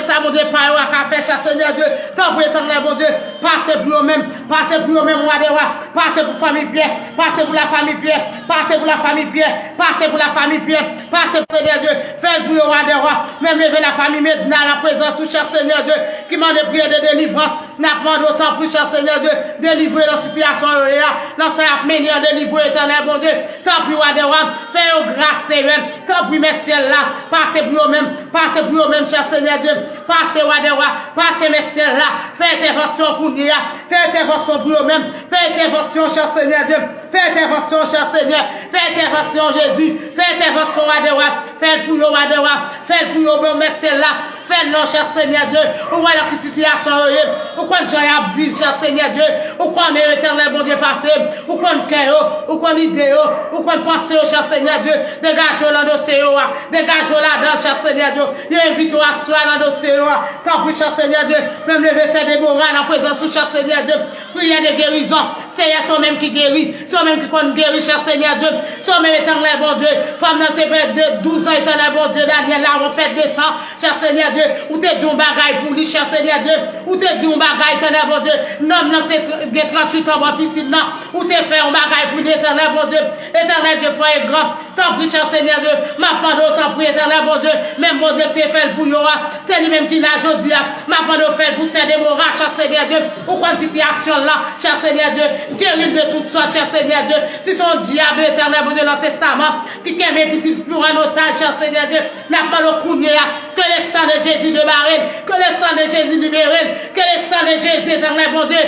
sa Bondye, pa yo a ka fè, chè Senyè Dye. Tanpri, Etènèl Bondye, pase pou yo menm, pase pou yo menm, wa dè wa, pase pou fanmi Pyè, pase pou lafanmi Pyè, pase pou lafanmi Pyè, pase pou lafanmi Pyè, pase, Senyè Dye, fè l pou yo, wa dè wa. Menm leve lafanmi Medna nan prezans ou, chè Senyè Dye, ki mande priyè de delivrans. N ap mande w, tanpri, chè Senyè Dye, delivre yo nan sitiyasyon yo ye a, nan sa y ap mennen an, delivre yo, Etènèl Bondye. Tanpri, wa dè wa, fè yo gras, Senyè. Tanpri, Mèt syèl la, pase pou yo menm, pase pou yo menm, chè Senyè Dye. Pase, wa dè wa, pase, Mèt syèl la, fè entèvansyon kounye a, fè entèvansyon pou yo menm, fè entèvansyon, chè Senyè Dye. Fè entèvansyon, chè Senyè. Fè entèvansyon, Jezi. Fè entèvansyon, wa dè wa. Fè l pou yo, wa dè wa. Fè l pou yo, bon Mèt syèl la. Fè l non, chè Senyè Dye. Ou wè nan ki sitiyasyon yo ye. Ou konn jan y ap viv, chè Senyè Dye. Ou konnen yo, Etènèl Bondye, pase. Ou konn kè yo. Ou konn ide yo. Ou konn panse yo, chè Senyè Dye. Degaje yo nan dosye yo a. Degaje yo ladan, chè Senyè Dye. Yo envite w aswè a nan dosye yo a. Tanpri, chè Senyè Dye. Menm leve sè Debora nan prezans ou, chè Senyè Dye. Priyè de gerizon. Seyè, se w menm ki geri. Se w menm ki konn geri, chè Senyè Dye. Se w menm, Etènèl Bondye. Fanm nan te pèdi douz an, Etènèl Bondye. Daniel la, yon pèt de san, chè Senyè Dye. Ou te di yon bagay pou li, chè Senyè Dye. Ou te di yon bagay, Etènèl Bondye. Nonm nan te tr- gen tranntuit an bò pisin nan. Ou te fè yon bagay pou li, Etènèl Bondye. Etènèl Dye fò e gran. Tanpri, chè Senyè Dye, m ap mande w, tanpri, Etènèl Bondye, menm Bondye ki te fè l pou yo a, se li menm ki la jodi a. M ap mande w fè l pou sè Debora, chè Senyè Dye, ou konn sitiyasyon l la, chè Senyè Dye, geri l de tout sòt, chè Senyè Dye. Si se yon dyab, Etènèl Bondye, nan testaman, ki kenbe pitit fi w an otaj, chè Senyè Dye, n ap mande w kounye a, que le sang de Jésus débarre l, que le sang de Jésus libère l, que le sang de Jésus, Etènèl Bondye,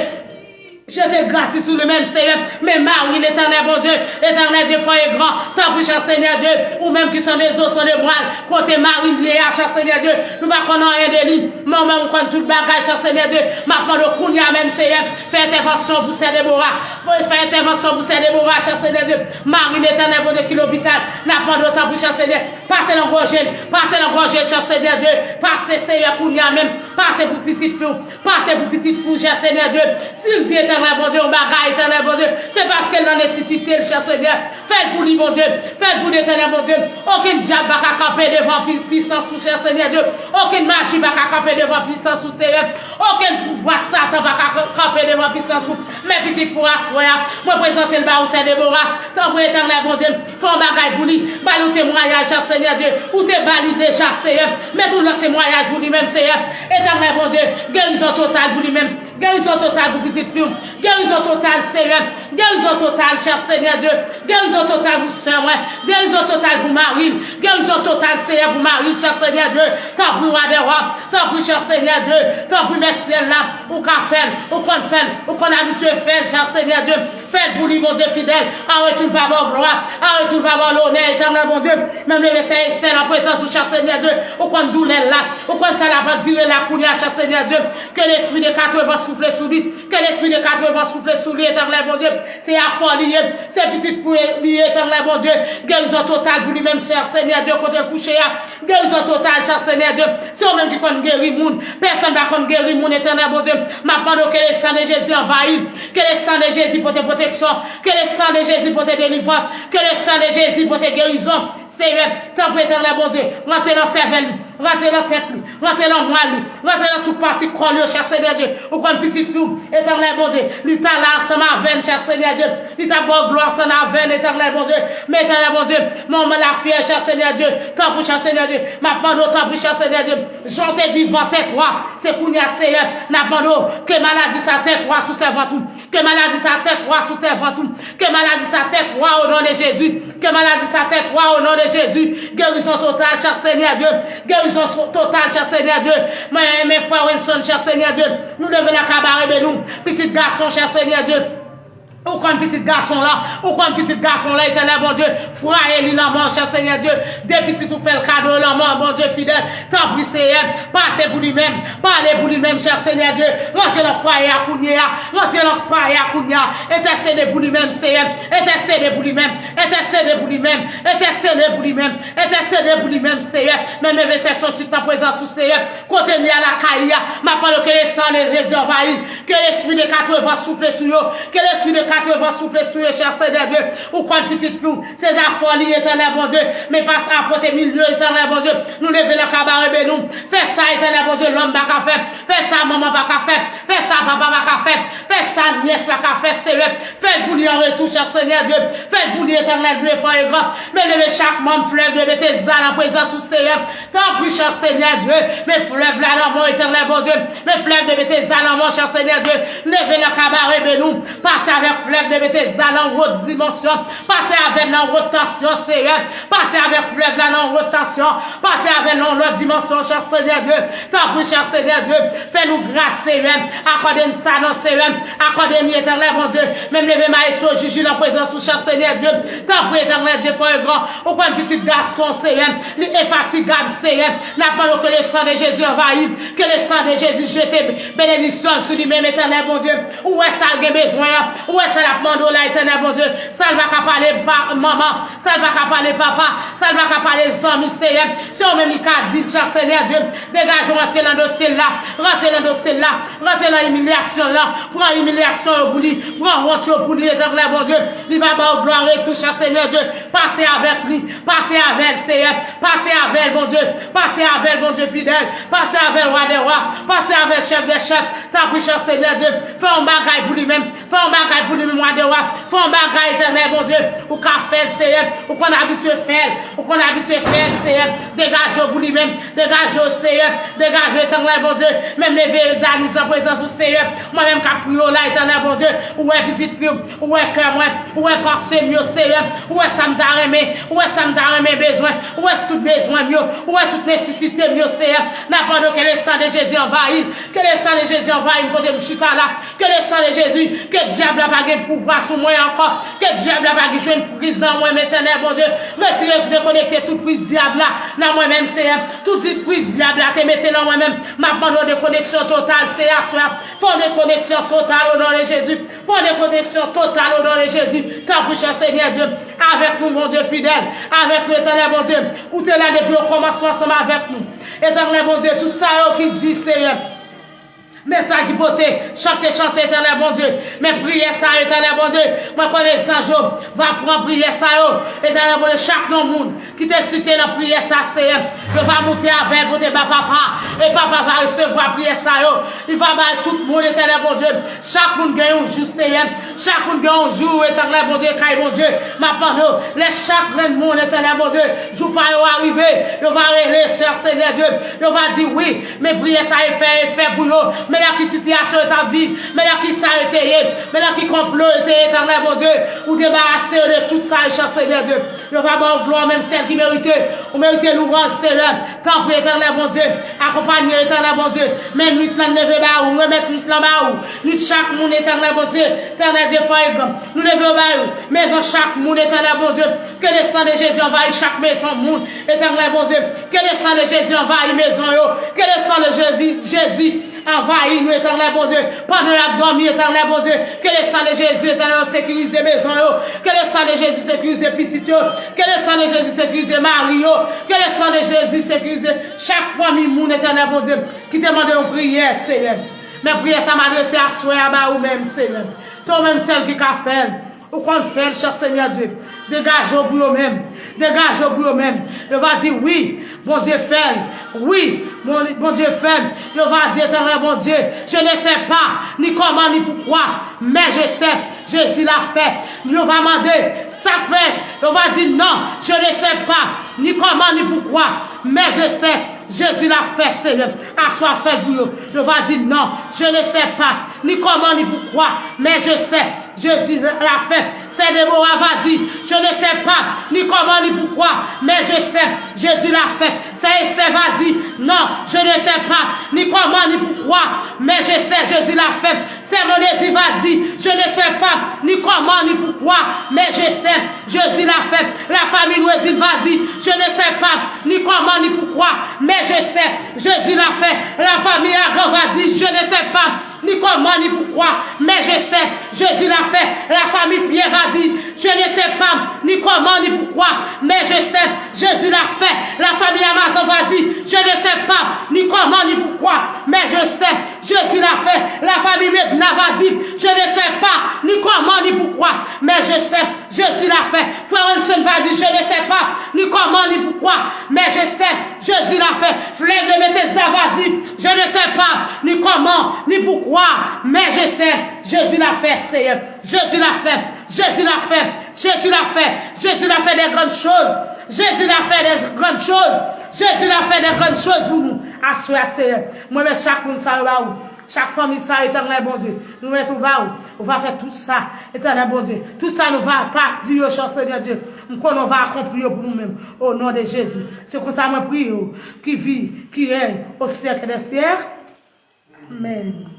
jete gras sou li menm, Senyè. Men mari l, Etènèl Bondye, Etènèl Dye fò e gran, tanpri, chè Senyè Dye, ou menm ki sonde zo, sonde mwa l, kote mari l ye a, chè Senyè Dye, nou pa konn anyen de li, men ou menm ou konn tout bagay, chè Senyè Dye. M ap mande w kounye a menm, Senyè, fè entèvansyon pou sè Debora, fè entèvansyon pou sè Debora, chè Senyè Dye. Mari l, Etènèl Bondye, ki lopital, n ap mande w, tanpri, chè Senyè, pase nan gòje l, pase nan gòje l, chè Senyè Dye, pase, Senyè, kounye a menm, pase pou pitit fi w. Pase pou pitit fi w, chè Senyè Dye. Si l di, Etènèl Bondye, yon bagay, Etènèl Bondye, se paske l nan nesesite l, chè Senyè. Fè l pou li, Bondye. Fè l pou li, Etènèl Bondye. Okenn dyab pa ka kanpe devan pi- pisans ou, chè Senyè Dye. Okenn maji pa ka kanpe devan pisans ou, Senyè. Okenn pouvwa Satan pa ka kanpe devan pisans ou. Men pitit fi w aswè a, mwen prezante l ba ou, sè Debora. Tanpri, Etènèl Bondye, fè yon bagay pou li. Ba l yon temwayaj, chè Senyè Dye. Ou te ba li deja, Senyè. Mete yon lòt temwayaj pou li menm, Senyè. Etènèl Bondye, gerizon total pou li menm. Gerizon total pou pitit fi w. Gerizon total, Senyè. Gerizon total, chè Senyè Dye. Gerizon total pou sè mwen. Gerizon total pou mari l. Gerizon total, Senyè, pou mari l, chè Senyè Dye. Tanpri, wa dè wa. Tanpri, chè Senyè Dye. Tanpri, Mèt syèl la. Ou ka fè l. Ou konn fè l. Ou konn abitye fè l, chè Senyè Dye. Fè l pou li, Bondye fidèl. An retou, l va ba w glwa. An retou, l va ba w lonè, Etènèl Bondye. Menm leve sè Estè nan prezans ou, chè Senyè Dye. Ou konn doulè l la. Ou konn sa l ap andire la kounye a, chè Senyè Dye. Ke lespri de katrevan soufle sou li. Ke lespri de katrevan soufle sou li, Etènèl Bondye. Se afè w li ye. Se pitit fi w li ye, Etènèl Bondye. Gerizon total pou li menm, chè Senyè Dye, kote l kouche a. Gerizon total, chè Senyè Dye. Se ou menm ki konn geri moun. Pèsonn pa konn geri moun, Etènèl Bondye. M ap mande w ke le sang de Jésus anvayi l. Que le sang de Jésus pote pwoteksyon. Que le sang de Jésus pote delivrans. Que le sang de Jésus pote gerizon. Senyè, tanpri, Etènèl Bondye, rantre nan sèvèl li, rantre nan tèt li, rantre nan mwa li, rantre nan tout pati kò l yo, chè Senyè Dye. Ou konn pitit fi w, Etènèl Bondye, li ta la ansanm avè n, chè Senyè Dye. Li t ap ba w glwa ansanm avè n, Etènèl Bondye. Men, Etènèl Bondye, manman l ap fyè, chè Senyè Dye. Tanpri, chè Senyè Dye, m ap mande w, tanpri, chè Senyè Dye. Jan w te di van tèt wa, se kounye a, Senyè, n ap mande w, ke maladi sa tèt wa sou sèvant ou. Ke maladi sa tèt wa sou sèvant ou. Ke maladi sa tèt wa o non de Jezi. Ke maladi sa tèt wa o non de Jezi. Gerizon total, chè Senyè Dye. Gerizon so- total, chè Senyè Dye. Mwen renmen frè Wilson, chè Senyè Dye. Nou leve nan kabare benou. Pitit gason, chè Senyè Dye. Ou konn pitit gason la. Ou konn pitit gason la, Etènèl Bondye. Fraye li lanmò, chè Senyè Dye. De pitit ou fè l kado lanmò, Bondye fidèl. Tanpri, Senyè, pase pou li menm. Pale pou li menm, chè Senyè Dye. Rantre nan fwaye a kounye a. Rantre nan fwaye a kounye a. Entèsede pou li menm, Senyè. Entèsede pou li menm. Entèsede pou li menm. Entèsede pou li menm. Entèsede pou li menm, Senyè. Menm leve sè Sonsit nan prezans ou, Senyè. Kote li a lakay li a. M ap mande ke le sang de Jésus anvayi l. Ke lespri de katrevan soufle sou yo. Ke lespri de Ke van soufle sou yo, chè Senyè Dye. Ou konn pitit fi w, se zafè li, Etènèl Bondye. Men pa sa pote milye, Etènèl Bondye. Nou leve nan kabare beni w. Fè sa, Etènèl Bondye, lòm pa ka fè. Fè sa, manman pa ka fè. Fè sa, papa pa ka fè. Fè sa, nyès pa ka fè, Senyè. Fè l pou li an retou, chè Senyè Dye. Fè l pou li, Etènèl Dye, fò e gran. Men leve chak manm flèv de Betesda nan prezans ou, Senyè. Tanpri, chè Senyè Dye. Men flèv la nan men w, Etènèl Bondye. Men flèv de Betesda nan men w, chè Senyè Dye. Leve nan kabare beni w. Pase avèk flèv de Betesda nan wòt dimansyon. Pase avè l nan wòt tansyon, Senyè. Pase avèk flèv la nan wòt tansyon. Pase avè l nan lòt dimansyon, chè Senyè Dye. Tanpri, chè Senyè Dye. Fè nou gras, Senyè. Akòde n sa non, Senyè. Akòde n li, Etènèl Bondye. Men leve mayestwo Jiji nan prezans ou, chè Senyè Dye. Tanpri, Etènèl Dye, fò e gran. Ou konn pitit gason, Senyè. Li enfatigab, Senyè. N ap mande w ke le san de Jezi anvayi l. Ke le san de Jezi jete benediksyon l sou li menm, Etènèl Bondye. Ou wè sa l gen bezwen an. Ou wè sa l ap mande w la, Etènèl Bondye. Sa l pa ka pale pa manman. Sa l pa ka pale papa. Sa l pa ka pale zanmi, Senyè. Se ou menm li ka di l, chè Senyè Dye. Degaje w antre nan dosye l la. Rantre nan dosye l la. Rantre nan imilyasyon l la. Pran imilyasyon yo pou li. Pran wont yo pou li, Etènèl Bondye. Li va ba w glwa, retou, chè Senyè Dye. Pase avèk li. Pase avè l, Senyè. Pase avè l, Bondye. Pase avè l, Bondye fidèl. Pase avè l, Wa dè wa. Pase avè l, Chèf dè chèf. Tanpri, chè Senyè Dye. Fè yon bagay pou li menm. Fè yon bagay pou li menm, Wa dè wa. Fè yon bagay, Etènèl Bondye. Ou ka fè l, Senyè. Ou konn abitye fè l. Ou konn abitye fè l, Senyè. Degaje w pou li menm. Degaje w, Senyè. Degaje w, Etènèl Bondye. Menm leve Daniz nan prezans ou, Senyè. Mwen menm k ap priye w la, Etènèl Bondye. Ou wè pitit fi w. Ou wè kè mwen. Ou wè panse m yo, Senyè. Ou wè sa m ta renmen. Ou wè sa m ta renmen bezwen. Ou wè tout bezwen m yo. Ou wè tout nesesite m yo, Senyè. N ap mande w ke le san de Jezi anvayi l. Ke le san de Jezi anvayi m kote m chita la. Ke le san de Jezi, ke dyab la pa gen pouvwa sou mwen ankò. Ke dyab la pa gen jwenn priz nan mwen, Etènèl Bondye. Retire, dekonekte tout priz dyab la nan mwen menm, Senyè. Tout priz dyab la te mete nan mwen menm. M ap mande w dekoneksyon total, Senyè, aswè. Fè yon dekoneksyon total o non de Jezi. Fè yon dekoneksyon total o non de Jezi. Tanpri, chè Senyè Dye, avèk nou, Bondye fidèl. Avèk nou, Etènèl Bondye. Ou te la depi okòmansman ansanm avèk nou. Etènèl Bondye, tout sa yo ki di, Senyè. Men sa ki pote, chante, chante, Etènèl Bondye. Men priyè sa, Etènèl Bondye. Mwen konnen zanj yo va pran priyè sa yo. Etènèl Bondye, chak yon moun ki te site nan priyè sa, Senyè, yo va moute avè l, pote ba papa. E papa va resevwa priyè sa yo. Li va bay tout moun, Etènèl Bondye. Chak moun gen yon jou, Senyè. Chak moun gen yon jou, Etènèl Bondye, kay Bondye. M ap mande w, lè chak grenn moun, Etènèl Bondye, jou pa yo a rive, yo va rele, chè Senyè Dye. Yo va di, wi, men priyè sa e fè, e fè pou yo. Men nan ki sitiyasyon yo t ap viv. Men nan ki sa yo te ye. Men nan ki konplo yo te ye, Etènèl Bondye. Ou debarase yo de tout sa, chè Senyè Dye. Yo va ba w glwa, menm sèl ki merite. Ou merite louwanj, Senyè. Tanpri, Etènèl Bondye. Akonpanye yo, Etènèl Bondye. Men nwit lan leve ba ou. Remèt nwit lan ba ou. Nwit chak moun, Etènèl Bondye. Etènèl Dye, fò e gran. Nou leve yo ba ou. Mezon chak moun, Etènèl Bondye. Ke le san de Jezi anvayi chak mezon moun, Etènèl Bondye. Ke le san de Jezi anvayi mezon yo. Ke le san de Jezi, Jezi anvayi nou, Etènèl Bondye. Pandan y ap dòmi, Etènèl Bondye. Ke le san de Jezi, Etènèl, sekirize mezon yo. Ke le san de Jezi sekirize pitit yo. Ke le san de Jezi sekirize mari yo. Ke le san de Jezi sekirize chak fanmi moun, Etènèl Bondye, ki te mande yon priyè, Senyè. Men priyè sa m adrese aswè a ba ou menm, Senyè. Se ou menm sèl ki ka fè l. Ou konn fè l, chè Senyè Dye. Degaje w pou yo menm. Degaje w pou yo menm. Yo va di, wi, Bondye fè l. Wi, Bon- Bondye fè l. Yo va di, Etènèl Bondye, je ne sais pas ni comment ni pourquoi, mais je sais, Jésus l'a fait. Yo va mande, sa k fèt? Yo va di, non, je ne sais pas ni comment ni pourquoi, mais je sais, Jésus l'a fait, Senyè. Aswè a fè l pou yo. Yo va di, non, je ne sais pas ni comment ni pourquoi, mais je sais, Jésus l'a fait. Sè Debora va di, je ne sais pas ni comment ni pourquoi, mais je sais, Jésus l'a fait. Sè Esther va di, non, je ne sais pas ni comment ni pourquoi, mais je sais, Jésus l'a fait. Sè Monezi va di, je ne sais pas ni comment ni pourquoi, mais je sais, Jésus l'a fait. La famille Noézil va di, je ne sais pas ni comment ni pourquoi, mais je sais, Jésus l'a fait. La famille Agan va di, je ne sais pas ni comment ni pourquoi, mais je sais, Jésus l'a fait. La famille Pierre va di, je ne sais pas ni comment ni pourquoi, mais je sais, Jésus l'a fait. La famille Amazon va di, je ne sais pas ni comment ni pourquoi, mais je sais, Jésus l'a fait. La famille Medna va dire, je ne sais pas ni comment ni pourquoi, mais je sais, Jésus l'a fait. Frère Wilson va dire, je ne sais pas ni comment ni pourquoi, mais je sais, Jésus l'a fait. Fleuve de Bethesda va dire, je ne sais pas ni comment ni pourquoi, mais je sais, Jésus l'a fait, Seigneur. Jésus l'a fait. Jésus l'a fait. Jésus l'a fait. Jésus l'a fait des grandes choses. Jésus l'a fait des grandes choses. Jésus l'a fait des grandes choses pour nous. Aswè a, Seyè, mwen men chak moun sa yo ba ou. Chak fanmi sa yo, Etènèl Bondye, nou met ou ba ou. Ou va fè tout sa, Etènèl Bondye. Tout sa nou va pa di yo, chè Seyè Dye, m konnen ou va akonpli yo pou nou menm. O non de Jezi. Se konsa mwen priye ou, ki vi, ki rèy o syèk dè syèk. Amèn.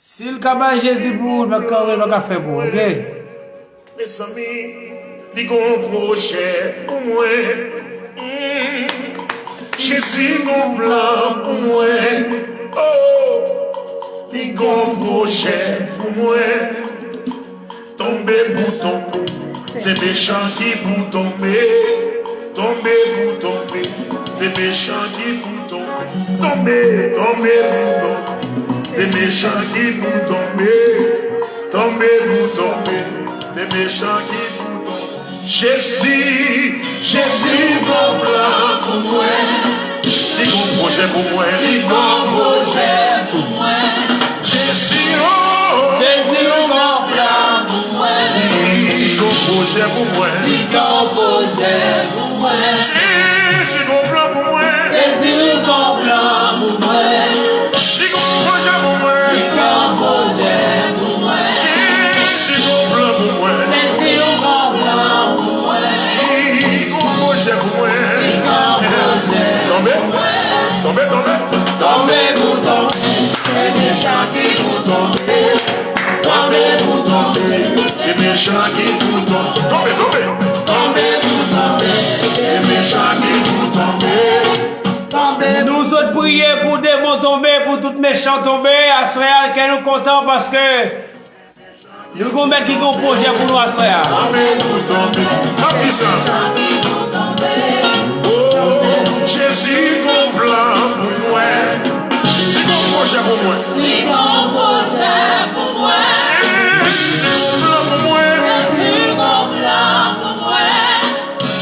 Si l ka bay Jezi pou ou, l pa ka, l pa ka fè pou ou, oke? Mezanmi, li gon pwojè pou mwen. Mm. Jezi gon plan pou mwen. Oh, li gon pwojè pou mwen. Tonbe pou tonbe, se mechan ki pou tonbe. Tonbe pou tonbe, se mechan ki pou tonbe. Tonbe, tonbe pou tonbe, se mechan ki pou tonbe. Tonbe pou tonbe, se mechan ki pou tonbe. Jezi, Jezi gon plan pou mwen. Li gon pwojè pou mwen. Li gon pwojè pou mwen. Jezi, oh. Jezi gon plan pou mwen. Li gon pwojè pou mwen. Li gon pwojè pou mwen. Jezi gon plan pou mwen. Jezi gon plan pou mwen. Li gon pwojè pou mwen. Li gon pwojè pou mwen. Jezi gon plan pou mwen. Jezi gon plan pou mwen. Li gon pwojè pou mwen. Li gon pwojè. Tonbe, tonbe, tonbe. Tonbe pou tonbe, se mechan ki pou tonbe. Tonbe pou tonbe, se mechan ki pou tonbe. Tonbe, tonbe. Tonbe pou tonbe, se mechan ki pou tonbe. Nou sot priye pou demon tonbe, pou tout mechan tonbe. Aswè a, kè nou kontan paske nou gon mèt ki gon pwojè pou nou aswè a. Tonbe pou tonbe. N ap di sa. Oh, Jezi gon plan pou mwen. Li gon pwojè pou mwen. Li gon pwojè pou mwen. Jezi gon plan pou mwen. Jezi gon plan pou mwen.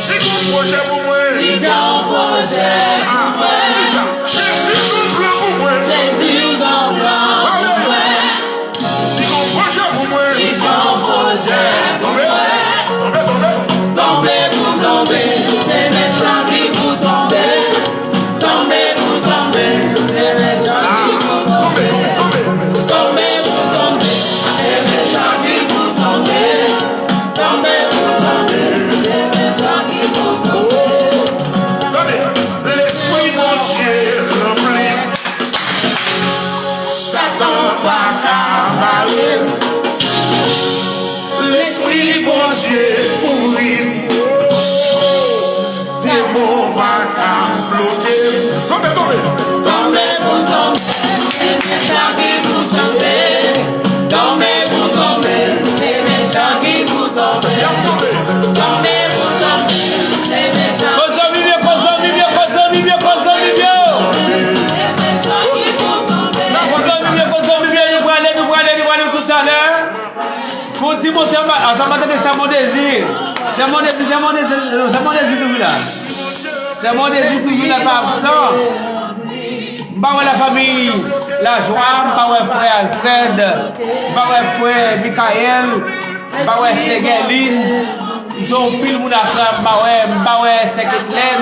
Li gon pwojè pou mwen. Li gon pwojè pou mwen. Ah, di sa. Jezi gon plan pou mwen. Jezi gon plan pou mwen. Li gon pwojè pou mwen. Li gon pwojè pou mwen. Tonbe, tonbe, tonbe. Tonbe pou tonbe, se mechan ki pou tonbe. Tonbe pou tonbe, se mechan ki pou tonbe. Tonbe pou tonbe, se mechan ki pou tonbe. Tonbe pou tonbe, se mechan ki pou tonbe. Tande, Lespri Bondye ranpli m. Satan pa ka bare m. Lespri Bondye kouvri m. Demon pa ka bloke m. Tonbe, tonbe. Tonbe pou tonbe, se mechan ki pou tonbe. Tonbe pou tonbe, se mechan ki pou tonbe. Y ap tonbe. Tonbe pou tonbe, se mechan. Koz zanmi m yo, koz zanmi m yo, koz zanmi m yo, koz zanmi m yo. Se mechan ki pou tonbe. Koz zanmi m yo, koz zanmi m yo, nou prale, nou prale, nou prale toutalè. Fon ti monte anba, a, sa pa tande Sè Mondezi. Sè Mondezi, Sè Mondezi, Sè Mondezi toujou la. Sè Mondezi toujou la, pa absan. M pa wè lafanmi Lajwa, m pa wè frè Alfred, m pa wè frè Michael, m pa wè sè Guerline. M sou anpil moun aswè a, m pa wè, m pa wè sè Ketlèn.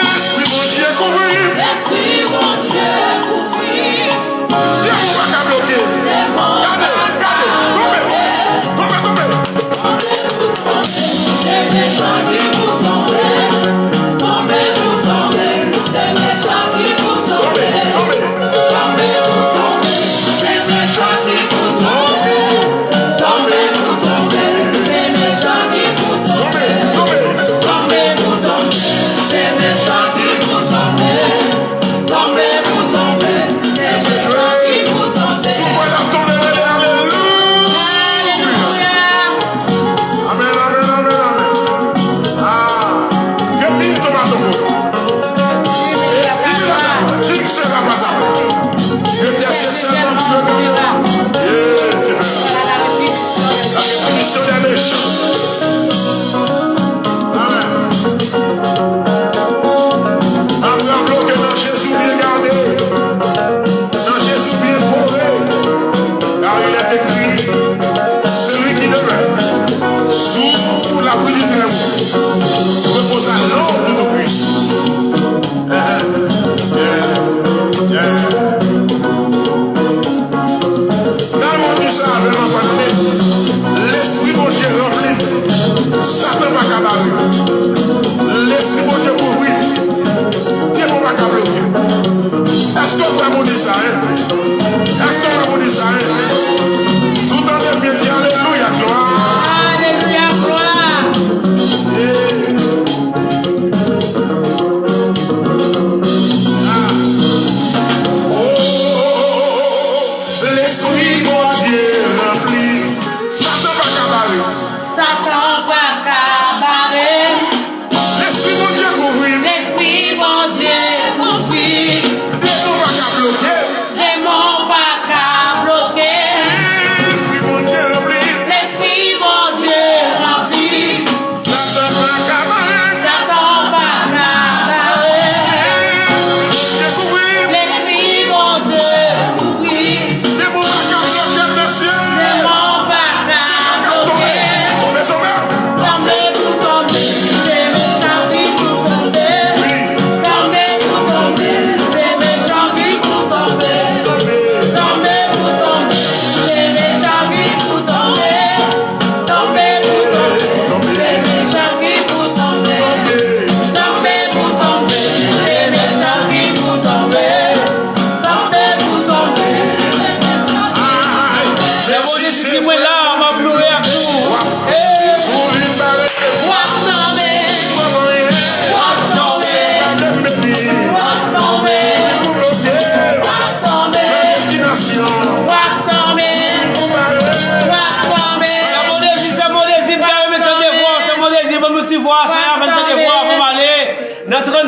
Lespri Bondye kouvri. Lespri Bondye kouvri. Demon pa ka bloke. Gade, gade. Tonbe. Tonbe, tonbe. Tonbe, tonbe. Tonbe, tonbe. Tonbe pou tonbe, se mechan ki pou tonbe. Tonbe pou tonbe, se mechan ki pou tonbe. Si w kwè l ap tonbe, rele alelouya. Alelouya. Amèn, amèn, amèn, amèn. Ah, ke limit tomato ko. Une seule la pas après. Une pièce de sel dans le camion. Yeah, tu fais. La rétribution des méchants. Amèn. Abraham bloke nan Jezi, byen gade. Nan Jezi, byen kore. Car il est écrit, celui qui demeure sous l'abri du Très-Haut repose à l'ombre du Tout-Puissant. Yeah, yeah, yeah. Gade moun di sa avè m anpil. Lespri Bondye ranpli m. Satan pa ka bare m. Lespri Bondye kouvri m. Demon pa ka bloke m. Èske w kwè moun di sa, en?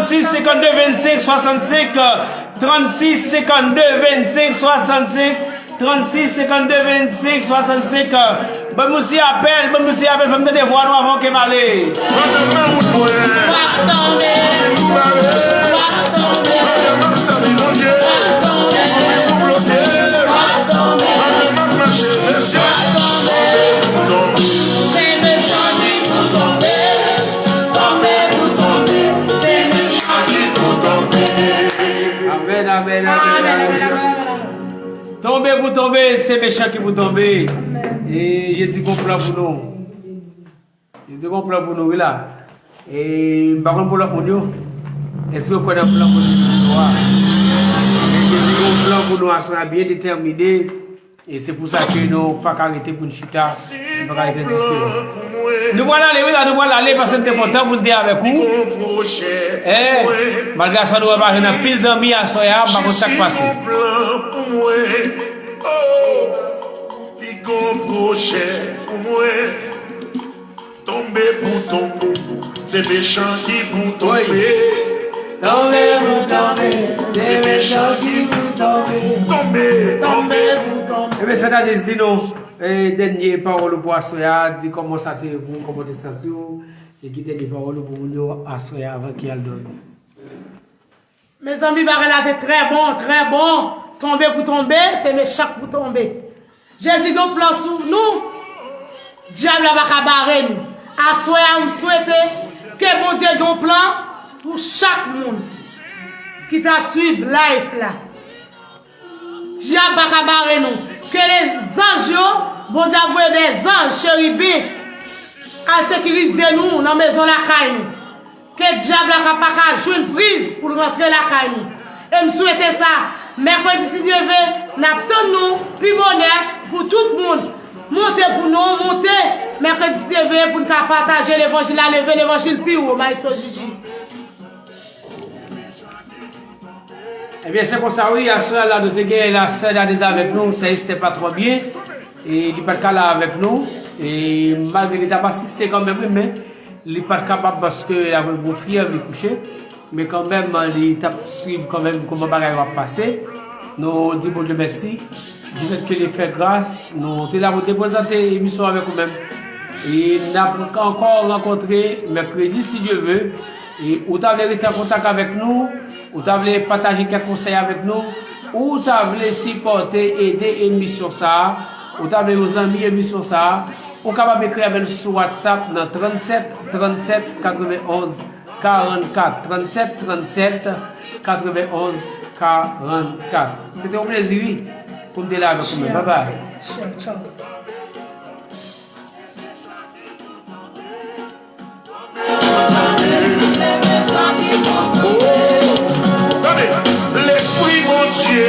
Trannsis senkannde vennsenk swasannsenk, trannsis senkannde vennsenk swasannsenk, trannsis senkannde vennsenk swasannsenk. Ban m yon ti apèl, ban m yon ti apèl, fè m tande vwa nou avan ke m ale. Madanm nan wout mwen. W ap tonbe. W ap tonbe. Madanm ap sèvi Bondye. W ap tonbe. Pou bloke. W ap tonbe. Madanm ap mache, mesye. W ap tonbe. Tonbe pou tonbe. Se mechan ki pou tonbe. Tonbe pou tonbe. Se mechan ki pou tonbe. Amèn, amèn, amèn, amèn. Tonbe pou tonbe, se mechan ki pou tonbe. E Jezi gon plan pou nou. Jezi gon plan pou nou, wi la. E m pa konn pou lòt moun yo. Èske yo kwè nan plan Bondye pou nou a? E Jezi gon plan pou nou aswè a byen detèmine. E se pou sa ke nou pa ka rete pou n chita, nou pa ka rete diferan. Nou pral ale, wi la, nou pral ale, paske n te kontan pou n te avèk ou. Eh, malgre aswè nou wè pa jwenn anpil zanmi aswè a, m pa konn sa k pase. Li gon pwojè pou mwen. Tonbe pou tonbe, se mechan ki pou tonbe. Tonbe pou tonbe, se mechan ki pou tonbe. Tonbe, tonbe pou tonbe. Ebyen, Sentandis, di nou, eh, dènye pawòl ou pou aswè a, di kòman sa te ye pou ou, kòman w te santi w, e ki dènye pawòl ou pou moun yo aswè a avan ke y al dòmi. Mezanmi, bagay la te trè bon, trè bon. Tonbe pou tonbe, se mechan k pou tonbe. Jezi gen yon plan sou nou. Dyab la pa ka bare nou. Aswè a, m swete ke Bondye gen yon plan pou chak moun ki t ap swiv live la. Dyab pa ka bare nou. Ke lezanj yo, Bondye ap voye dè zanj, cheribin, al sekirize nou nan mezon lakay nou. Ke dyab la ka pa ka jwenn priz pou l rantre lakay nou. E m swete sa, mèkredi si Dye vle, n ap tann nou pi bonè pou tout moun. Monte pou nou, monte mèkredi si Dye vle pou n ka pataje levanjil la, leve levanjil pi wo, Maestro Gigi. Ebyen, se konsa, wi, aswè a la, nou te gen la sè Dadez avèk nou, sè Estè pa twò byen, e li pa t ka la avèk nou, e malgre li t ap asiste kanmenm, wi, men li pa t kapab paske l ap gen gwo fyèv, li kouche. Men kanmenm, li t ap swiv kanmenm kòman bagay yo ap pase. Nou di Bondye mèsi. Difèt ke li fè gras, nou te la pou te prezante emisyon avèk ou menm. E n ap ankò rankontre mèkredi, si Dye vle. E ou ta vle rete an kontak avèk nou, ou ta vle pataje kèk konsèy avèk nou, ou ta vle sipòte, ede emisyon sa a, ou ta vle yon zanmi emisyon sa a, ou kapab ekri avè n sou WhatsApp nan trannsèt trannsèt katrevenonz karannkat, trannsèt trannsèt katrevenonz karannkat. Se te yon plezi, wi, pou m te la avèk ou menm. Bye bye. Tchao, tchao. Tande, Lespri Bondye